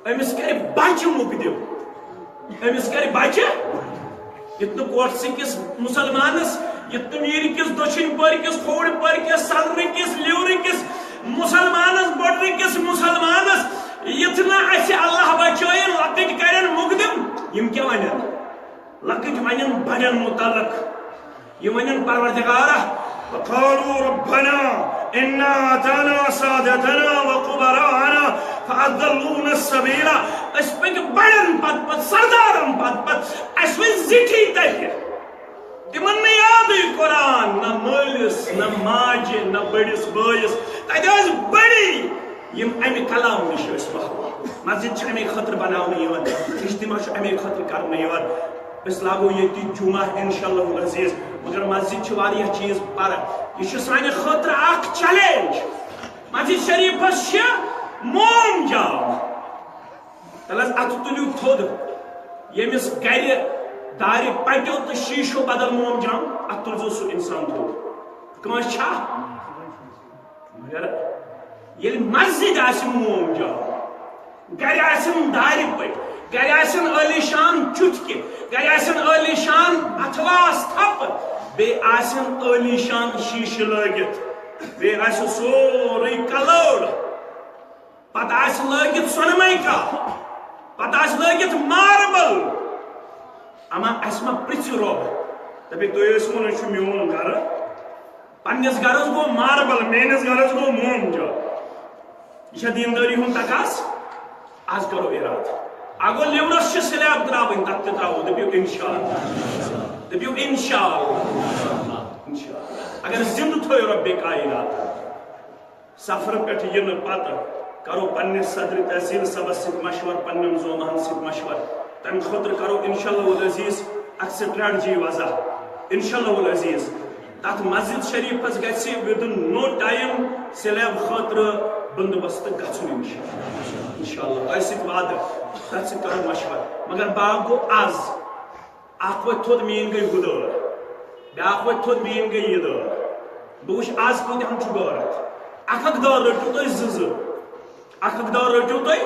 أمِس کرِ بچہٕ مقدم۔ أمِس کرِ بچہٕ۔ یُتھ نہٕ کوٹھسٕکِس مسلمانس، یُتھ نہٕ میٖرِ کِس، دٔچھِنۍ پٔرۍ کِس، کھووُر پٔرۍ کِس، سلرٕ کِس، لیورٕ کِس مسلمانس، بۄڈرٕ کِس مسلمانس، یُتھ نہٕ اسہِ اللہ بچٲیِن لۄکٕٹۍ کرن مقدم۔ یِم کیٛاہ ونن؟ لۄکٕٹۍ ونن بڑٮ۪ن متعلق۔ یہِ ونن، پروردگارا، وقالوا ربنا إنا أطعنا سادتنا وكبراءنا فأضلونا السبيلا۔ أسۍ پٔکۍ بڑٮ۪ن پتہٕ پتہٕ، سردارن پتہٕ پتہٕ، اَسہِ ؤتھۍ زِٹھی تتہِ۔ تِمن نہٕ یادٕے قرآن، نہ مٲلِس، نہ ماجہِ، نہ بٔڑِس بٲیِس۔ تتہِ ٲسۍ بٔڑی، یِم امہِ کلام نِش ٲسۍ محروم۔ مسجد چھِ امے خٲطرٕ بناونہٕ یِوان، اجتماع چھُ امے خٲطرٕ کرنہٕ یِوان۔ أسۍ لاگو ییٚتہِ جمعہ انشاءاللہ العزیز، مگر مسجد چھِ واریاہ چیٖز پرٕ۔ یہِ چھُ سانہِ خٲطرٕ اکھ challenge۔ مسجد شریفس چھِ موم جام۔ تَلہٕ حظ، اَتھٕ تُلِو تھوٚد۔ ییٚمِس گرِ دارِ پَٹیو تہٕ شیٖشو بدل موم جام، اَتھ تُلزیو سُہ اِنسان تھوٚد۔ کٲنٛسہِ چھا؟ مگر ییٚلہِ مسجد آسہِ موم جام، گرِ آسن دارِ پٔٹۍ، گرِ آسن عٲلی شان چُٹھکہِ، گرِ آسن عٲلی شان اَتھواس تھپہٕ، بیٚیہِ آسن عٲلی شان شیٖشہٕ لٲگِتھ، بیٚیہِ آسہِ سورُے کلٲڑ۔ پتہٕ آسہِ لٲگِتھ سۄنہٕ مَیکا، پتہٕ آسہِ لٲگِتھ ماربل۔ اما اَسہِ ما پرٛژھِ رۄب، دَپہِ، "تُہۍ ٲسِو وَنان، یہِ چھُ میون گرٕ، پننِس گرس گوٚو ماربل، میٲنِس گرس گوٚو موم جام۔" یہِ چھا دیٖندٲری ہُنٛد تقاضہٕ؟ از کرو ارادٕ۔ اگو لیورس چھِ سلیب ترٛاوٕنۍ، تتھ تہِ ترٛاوو، دٔپِو انشاءاللہ۔ دٔپِو انشاءاللہ۔ انشاءاللہ۔ اگر زندٕ تھٲوۍ رۄبِ کائنات۔ سفرٕ پٮ۪ٹھ یِنہٕ پتہٕ کرو پننِس صدر تحصیل صٲبس سۭتۍ مشورٕ، پننٮ۪ن زومہن سۭتۍ مشورٕ۔ تمہِ خٲطرٕ کرو انشاءاللہ العزیز اکھ strategy وضع۔ انشاءاللہ العزیز تتھ مسجد شریفس گژھِ within no time سلیب خٲطرٕ بندوبست گژھُن انشاءاللہ۔ انشاءاللہ تۄہہِ سۭتۍ وعدٕ، تتھ سۭتۍ کرو مشورٕ۔ مگر باغ گوٚو از۔ اکھ وۄتھِ تھوٚد، میٲنۍ گٔے ہُہ دٲر، بیٛاکھ وۄتھِ تھوٚد، میٲنۍ گٔے یہِ دٲر۔ بہٕ وٕچھِ از کۭتیاہن چھُ غٲرت۔ اکھ اکھ دٲر رٔٹِو تُہۍ زٕ زٕ، اکھ اکھ دٲر رٔٹِو تُہۍ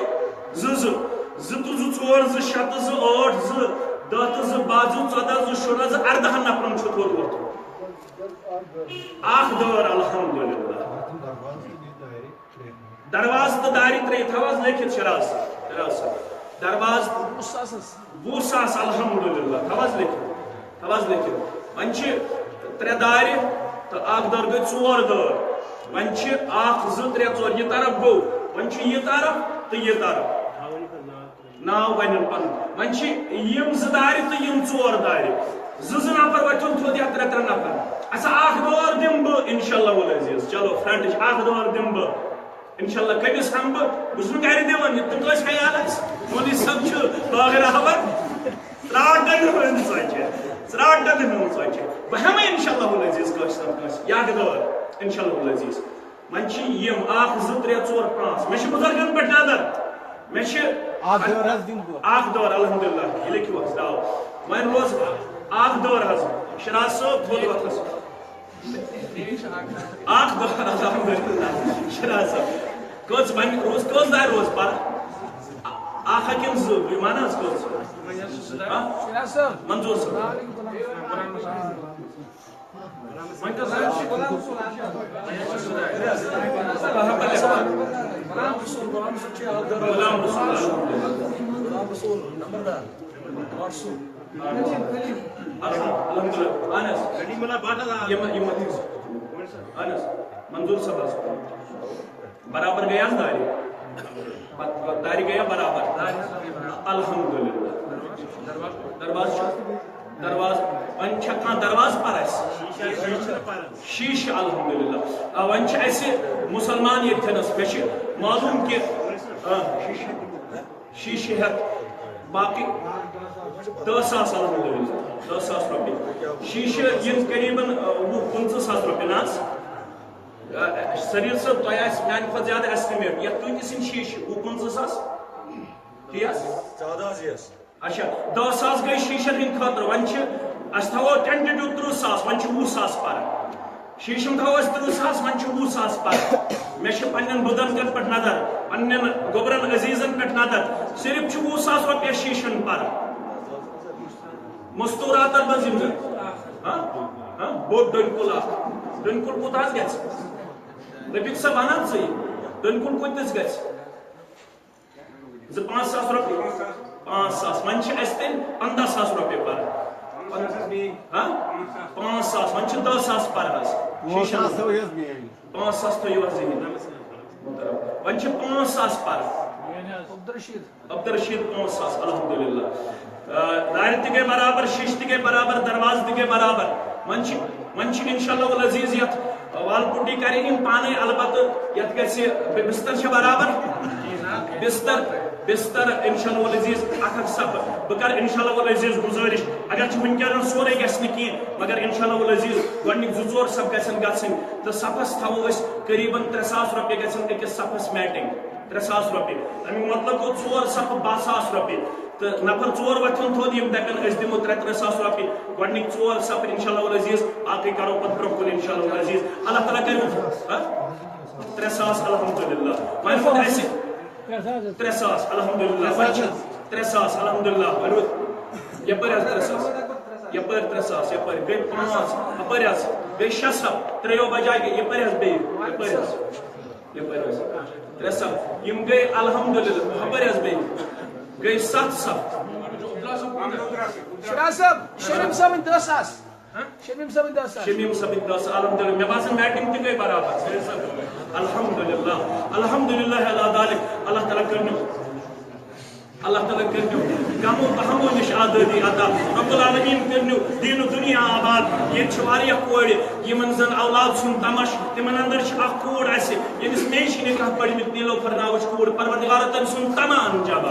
زٕ زٕ، زٕ تہٕ زٕ ژور، زٕ شےٚ تہٕ زٕ ٲٹھ، زٕ دَہ تہٕ زٕ باہ، زٕ ژۄداہ، زٕ شُراہ، زٕ اَردَہَن نفرن چھُ تھوٚد وۄتھُن۔ اکھ دٲر، الحمدللہ۔ دروازٕ تہٕ دارِ ترٛٲیِتھ، تھاو حظ لیکھِتھ شراز صٲب، شراز صٲب۔ دروازٕ وُہ ساس حظ۔ وُہ ساس، الحمدللہ، تھاو حظ لیکھِتھ، تھاو حظ لیکھِتھ۔ وۄنۍ چھِ ترٛےٚ دارِ تہٕ اکھ دٲر گٔے ژور دٲر۔ وۄنۍ چھِ اکھ، زٕ، ترٛےٚ، ژور، یہِ طرف گوٚو، وۄنۍ چھُ یہِ طرف تہٕ یہِ طرف۔ ناو ونن پنُن۔ وۄنۍ چھِ یِم زٕ دارِ تہٕ یِم ژور دارِ۔ زٕ زٕ نفر وۄتھن تھوٚد یا ترٛےٚ ترٛےٚ نفر۔ اچھا، اکھ دور دِمہٕ بہٕ انشاءاللہ العزیز۔ چلو، فرنٹٕچ اکھ دور دِمہٕ بہٕ۔ انشاءاللہ کٔمِس ہٮ۪مہٕ بہٕ؟ بہٕ چھُس نہٕ گرِ دِوان یہِ۔ تہٕ کٲنٛسہِ خیال آسہِ، مولوی صٲب چھُ باغر احمد۔ ژرٛاٹن ہٕنٛز ژۄچہِ، ژرٛاٹن ہٕنٛز ژۄچہِ۔ بہٕ ہٮ۪مہٕ انشاءاللہ العزیز کٲنٛسہِ نتہٕ کٲنٛسہِ۔ یہِ اکھ دور، انشاءاللہ العزیز۔ وۄنۍ چھِ یِم اکھ، زٕ، ترٛےٚ، ژور، پانٛژھ۔ مےٚ چھِ بُزرگن پٮ۪ٹھ نظر۔ مےٚ چھِ اکھ دور حظ دِمہٕ بہٕ۔ اکھ دور، الحمدللہ۔ یہِ لیکھِو حظ ناو۔ وۄنۍ روز اکھ دور حظ۔ شراز صٲب، تھوٚد وۄتھ حظ۔ اکھ دور، الحمدللہ۔ شراز صٲب۔ کٔژ وۄنۍ روز، کٔژ دارِ روز پَرٕ؟ اکھ ہا کِنہٕ زٕ؟ بہٕ وَنہٕ حظ کٔژ؟ ہا؟ شراز صٲب۔ منظور صٲب۔ وۄنۍ کٔژ حظ چھِ؟ غلام رسول، غلام رسول چھُ اکھ دور۔ غلام رسول۔ غلام رسول، نمبردار۔ واٹسو۔ الحمدللہ۔ اہن حظ۔ یِم، یِم۔ اہن حظ۔ منظور صٲب حظ۔ برابر گٔے حظ دارِ؟ ب-، دارِ گٔیا برابر؟ الحمدللہ۔ دروازٕ چھُ، دروازٕ، وۄنۍ چھا کانٛہہ دروازٕ پَر اَسہِ؟ شیٖشہٕ، الحمدللہ۔ آ، وۄنۍ چھِ اَسہِ مُسلمان ییٚتھٮ۪نَس، مےٚ چھِ معلوم کہِ، آ، شیٖشہٕ ہٮ۪تھ باقٕے دَہ ساس، الحمدللہ، دَہ ساس رۄپیہِ۔ شیٖشہٕ یِن قریٖباً، آ، وُہ پٕنٛژٕہ ساس رۄپیہِ نہ حظ۔ آ، سریٖر صٲب، تۄہہِ آسہِ میٛانہِ کھۄتہٕ زیادٕ estimate، یَتھ تُہۍ تہِ سٕنٛدۍ شیٖشہٕ وُہ پٕنٛژٕہ ساس۔ تی حظ؟ زیادٕ حظ، yes۔ اچھا، دَہ ساس گٔے شیٖشن ہٕنٛدِ خٲطرٕ، وۄنۍ چھِ أسۍ تھاوو tentative تٕرٛہ ساس، وۄنۍ چھِ وُہ ساس پَرٕ۔ شیٖشن تھاوو أسۍ تٕرٛہ ساس، وۄنۍ چھِ وُہ ساس پَرٕ۔ مےٚ چھِ پننٮ۪ن بُزرگن پٮ۪ٹھ نظر، پننٮ۪ن گوٚبرن عزیزن پٮ۪ٹھ نظر، صرف چھِ وُہ ساس رۄپیہِ شیٖشن پَرٕ۔ مستوٗراتن منٛز یِم زن، ہاں؟ ہاں؟ بوٚڑ ڈٔنۍ کُل اکھ۔ ڈٔنۍ کُل کوٗتاہ حظ گژھِ؟ رفیق صٲب، وَن حظ ژٕے، ڈٔنۍ کُل کۭتِس گژھِ؟ زٕ پانٛژھ ساس رۄپیہِ۔ پانٛژھ ساس۔ وۄنۍ چھِ اَسہِ تیٚلہِ پنٛداہ ساس رۄپیہِ پَرٕ۔ ہاں؟ پانٛژھ ساس۔ وۄنۍ چھِ دَہ ساس پَرٕ حظ۔ پانٛژھ ساس تھٲوِو حظ میٛٲنۍ۔ پانٛژھ ساس تھٲوِو حظ یِہِنٛدۍ۔ وۄنۍ چھِ پانٛژھ ساس پَرٕ۔ عبدالرشید۔ عبدالرشید، پانٛژھ ساس، الحمدللہ۔ آ، دارِ تہِ گٔے برابر، شیٖشہٕ تہِ گٔے برابر، دروازٕ تہِ گٔے برابر۔ وۄنۍ چھِ، وۄنۍ چھِ انشاءاللہ العزیز یَتھ، آ، wall putty کَرِ یِم پانَے، البتہٕ یَتھ گژھِ بِ-، بِستَر چھا برابر؟ بِستَر، بِستَر انشاءاللہ العزیز اَکھ اَکھ صفہٕ۔ بہٕ کَرٕ انشاءاللہ العزیز گُزٲرِش، اگر چھِ وٕنکٮ۪ن سورُے گژھِ نہٕ کینٛہہ، مگر انشاءاللہ العزیز گۄڈٕنِکۍ زٕ ژور صفہٕ گژھن گژھٕنۍ، تہٕ صفَس تھاوو أسۍ قریٖباً ترٛےٚ ساس رۄپیہِ گژھن أکِس صفَس matching۔ ترٛےٚ ساس رۄپیہِ۔ اَمیُک مطلب گوٚو ژور صفہٕ باہ ساس رۄپیہِ۔ تہٕ نفر ژور وۄتھن تھوٚد، یِم دَپن أسۍ دِمو ترٛےٚ ترٛےٚ ساس رۄپیہِ۔ گۄڈٕنِکۍ ژور صفہٕ انشاءاللہ العزیز، باقٕے کرو پتہٕ برونٛہہ کُن انشاءاللہ العزیز۔ اللہ تعالیٰ کَرِ، ہا؟ ترٛےٚ ساس الحمدللہ۔ وۄنۍ ووت اَسہِ ترٛےٚ ساس الحمدللہ۔ وۄنۍ چھِ ترٛےٚ ساس الحمدللہ۔ وۄنۍ ووت یَپٲرۍ حظ ترٛےٚ ساس۔ یَپٲرۍ ترٛےٚ ساس، یَپٲرۍ گٔے پانٛژھ۔ اَپٲرۍ حظ گٔے شےٚ صفہٕ۔ ترٛیٚیو بجایہِ گٔے یَپٲرۍ حظ بیٚیہِ۔ یَپٲرۍ حظ۔ یَپٲرۍ حظ۔ ترٛےٚ صف۔ یِم گٔے الحمدللہ۔ ہُپٲرۍ حظ بیٚیہِ۔ گٔے ستھ صف۔ شراز صٲب، شمیٖم صٲبٕنۍ دَہ ساس۔ شمیٖم صٲبٕنۍ دَہ ساس۔ شمیٖم صٲبٕنۍ دَہ ساس۔ الحمدللہ۔ مےٚ باسان matching تہِ گٔے برابر۔ الحمدللہ۔ الحمدللہ علی ذالک۔ اللہ تعالیٰ کٔرِنو۔ اللہ تعالیٰ کٔرِنو کمو تہمو نِش آزٲدی عطا۔ رب العالمین کٔرِنو دیٖن و دُنیا آباد۔ ییٚتہِ چھِ واریاہ کورِ، یِمن زن اولاد سُنٛد تمش، تِمن اندر چھِ اکھ کوٗر اَسہِ، ییٚمِس مے چھِ نکاح پٔرمٕتۍ، نیٖلوفر ناوٕچ کوٗر۔ پروردگارا، تٔمۍ سُنٛد تمام جواب،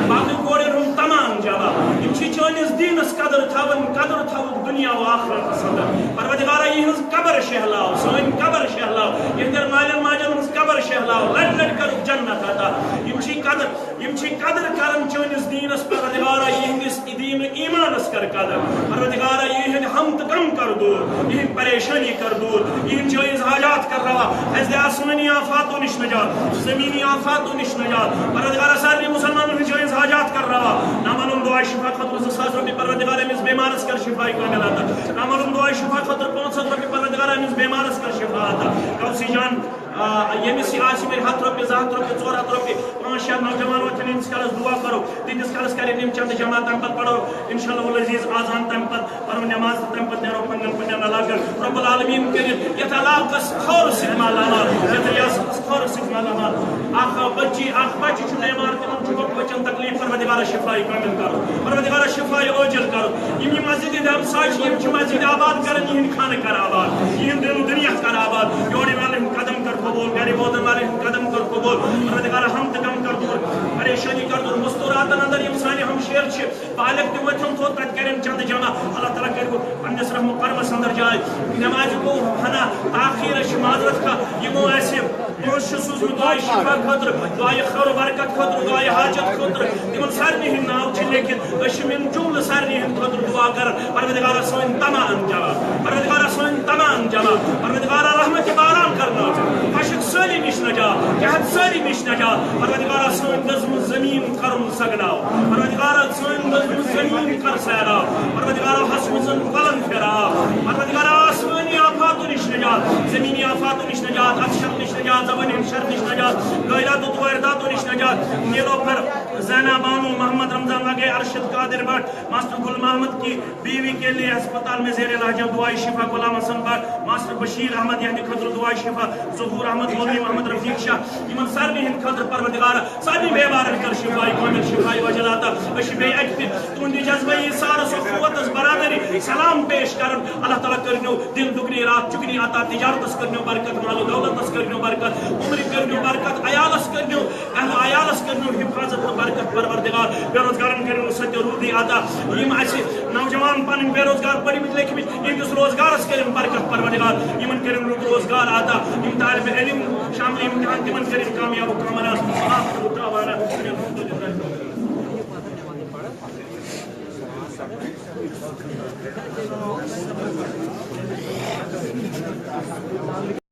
باقٕے کورٮ۪ن ہُنٛد تمام جواب۔ یِم چھِ چٲنِس دیٖنس قدر تھاوان، قدر تھاوُکھ دُنیا و آخرتس اندر۔ پروردگارا، یِہٕنٛز قبر شہلاو، سٲنۍ قبر شہلاو، یِہٕنٛدٮ۪ن مالٮ۪ن ماجٮ۪ن ہٕنٛز قبر شہلاو، لٹہِ لٹہِ کرُکھ جنت عطا۔ یِم چھِ قدر، یِم چھِ قدر کران چٲنِس دیٖنس۔ پروردگارا، یِہٕنٛدِس دیٖن و ایٖمانس کر قدر۔ پروردگارا، یِہٕنٛدِ ہم تہٕ غم کر دوٗر، یِہٕنٛدۍ پریشٲنی کر دوٗر، یِہٕنٛدۍ جٲیز حاجات کر روا۔ اَسہِ دِ آسمٲنی آفاتو نِش نجات، زٔمیٖنی آفاتو نِش نجات۔ پروردگارا، سارنٕے مُسلمانن ہٕنٛدۍ جٲیز حاجات کر روا۔ نہ مَنُن دُعا شفا خٲطرٕ زٕ ساس رۄپیہِ، پروردگارا، أمِس بیمارس کر شفا کامل عطا۔ نہ مَنُن دُعا شفا خٲطرٕ پانٛژھ ہَتھ رۄپیہِ، پروردگارا، أمِس بیمارس کر شفا عطا۔ سجان، آ، ییٚمِس یہِ آسہِ وۄنۍ ہَتھ رۄپیہِ، زٕ ہَتھ رۄپیہِ، ژور ہَتھ رۄپیہِ، پانٛژھ شےٚ نوجوان وۄتھن، ییٖتِس کالس دُعا کرو، تیٖتِس کالس کرن یِم چندٕ جمع۔ تَمہِ پتہٕ پرو انشاءاللہ العزیز آذان، تَمہِ پتہٕ پرو نماز، تہٕ تَمہِ پتہٕ نیرو پننٮ۪ن پننٮ۪ن علاقن۔ رب العالمین کٔرِنۍ یتھ علاقس خٲرٕ سۭتۍ مالا مال، یتھ ریاستس خٲرٕ سۭتۍ مالا مال۔ اکھ بچی، اکھ بچہِ چھُ بیمار، تِمن چھُ بچن تکلیف، پروردگارا شفای کامل کرو، پروردگارا شفای عاجل کرو۔ یِم یِم مسجد ہٕنٛدۍ ہمساے چھِ، یِم چھِ مسجد آباد کران، یِہِنٛدۍ خانہٕ کر آباد، یِہِنٛدۍ دِل دُنیا کر آباد، یورٕ یِنہٕ والٮ۪ن ہُنٛد قدم کر قبول، گرِ واتن والٮ۪ن ہُنٛد قدم کر قبول۔ پروردگارا، ہم تہٕ غم کر دور، پریشٲنی کر دور، مستوراتن اندر یِم سانہِ ہمشیر چھِ، بالغ تہِ وٲتۍ ہم تھوٚد، تتہِ کرن چندٕ جمع۔ اللہ تعالیٰ کٔرِو پننِس رحم و کرمس اندر جاے۔ نمازِ گوٚو ہنا تاخیر، أسۍ چھِ معذرت خواہ، یِمو اسہِ پونٛسہٕ چھُ سوٗزمُت دعایہِ شفا خٲطرٕ، دعایہِ خٲر و برکت خٲطرٕ، دعایہِ حاجت خٲطرٕ، تِمن سارنٕے ہٕنٛدۍ ناو چھِ لیکھِتھ۔ أسۍ چھِ یِمن جملہٕ سارنٕے ہٕنٛدِ خٲطرٕ دعا کران، پروردگارا سٲنۍ تمام جواب، پروردگارا سٲنۍ تمام جواب، پروردگارا رحمت باران کرنٲوزِ، خۄشک سٲری نِش نجات، قحط سٲری نِش نجات، پروردگارا سٲنۍ دٔزمٕژ زٔمیٖن کرُن سگناو، پروردگارا سٲنۍ دٔزمٕژ زٔمیٖن کر سیراب، پروردگارا ہسمٕژن کۄلن پھیراو، پروردگارا آسمٲنی آفاتو نِش نجات، زٔمیٖنی آفاتو نِش نجات، اتھ شر نِش نجات، زبٲنۍ ہٕنٛدۍ شر نِش نجات، غٲراتو تہٕ وٲرۍداتو نِش نجات، نیلوفر، زینا بانو، محمد رمضان لگے، ارشد قادر بٹ، ماسٹر گل محمد کی بیوی کے لیے ہسپتال میں زیر علاج ہیں، دعائے شفا غلام حسن بٹ، ماسٹر بشیر احمد یہندِ خٲطرٕ دعائے شفا، ظہور احمد مولوی محمد رفیق شاہ، یِمن سارنٕے ہٕنٛدِ خٲطرٕ پروردگار سارنٕے بیمارن کر شفای کامل، شفای عاجل عطا۔ أسۍ چھِ بیٚیہِ اکہِ پھِرِ تُہنٛدِ جذبٲیی سارس و قوتس برابری سلام پیش کران۔ اللہ تعالیٰ کٔرنو دِن دُگنی راتھ چُگنی عطا، تجارتس کٔرنو برکت، مال و دولتس کٔرنو برکت، عمرِ کٔرنو برکت، عیالس کٔرنو، اہل عیالس کٔرنو حفاظت تہٕ برکت پروردگار، بے روزگارن کٔرنو ستیہ روٗدی عطا۔ یِم اسہِ نوجوان پنٕنۍ بے روزگار پٔرمٕتۍ لیکھمٕتۍ، یِہنٛدِس روزگارس کٔرِن برکت پروردگار، یِمن کٔرِن رُت روزگار عطا، یِم طالب علم شامل امتحان تِمن کٔرِن کامیاب و کامران۔ آخر دعوانا ان الحمد للہ۔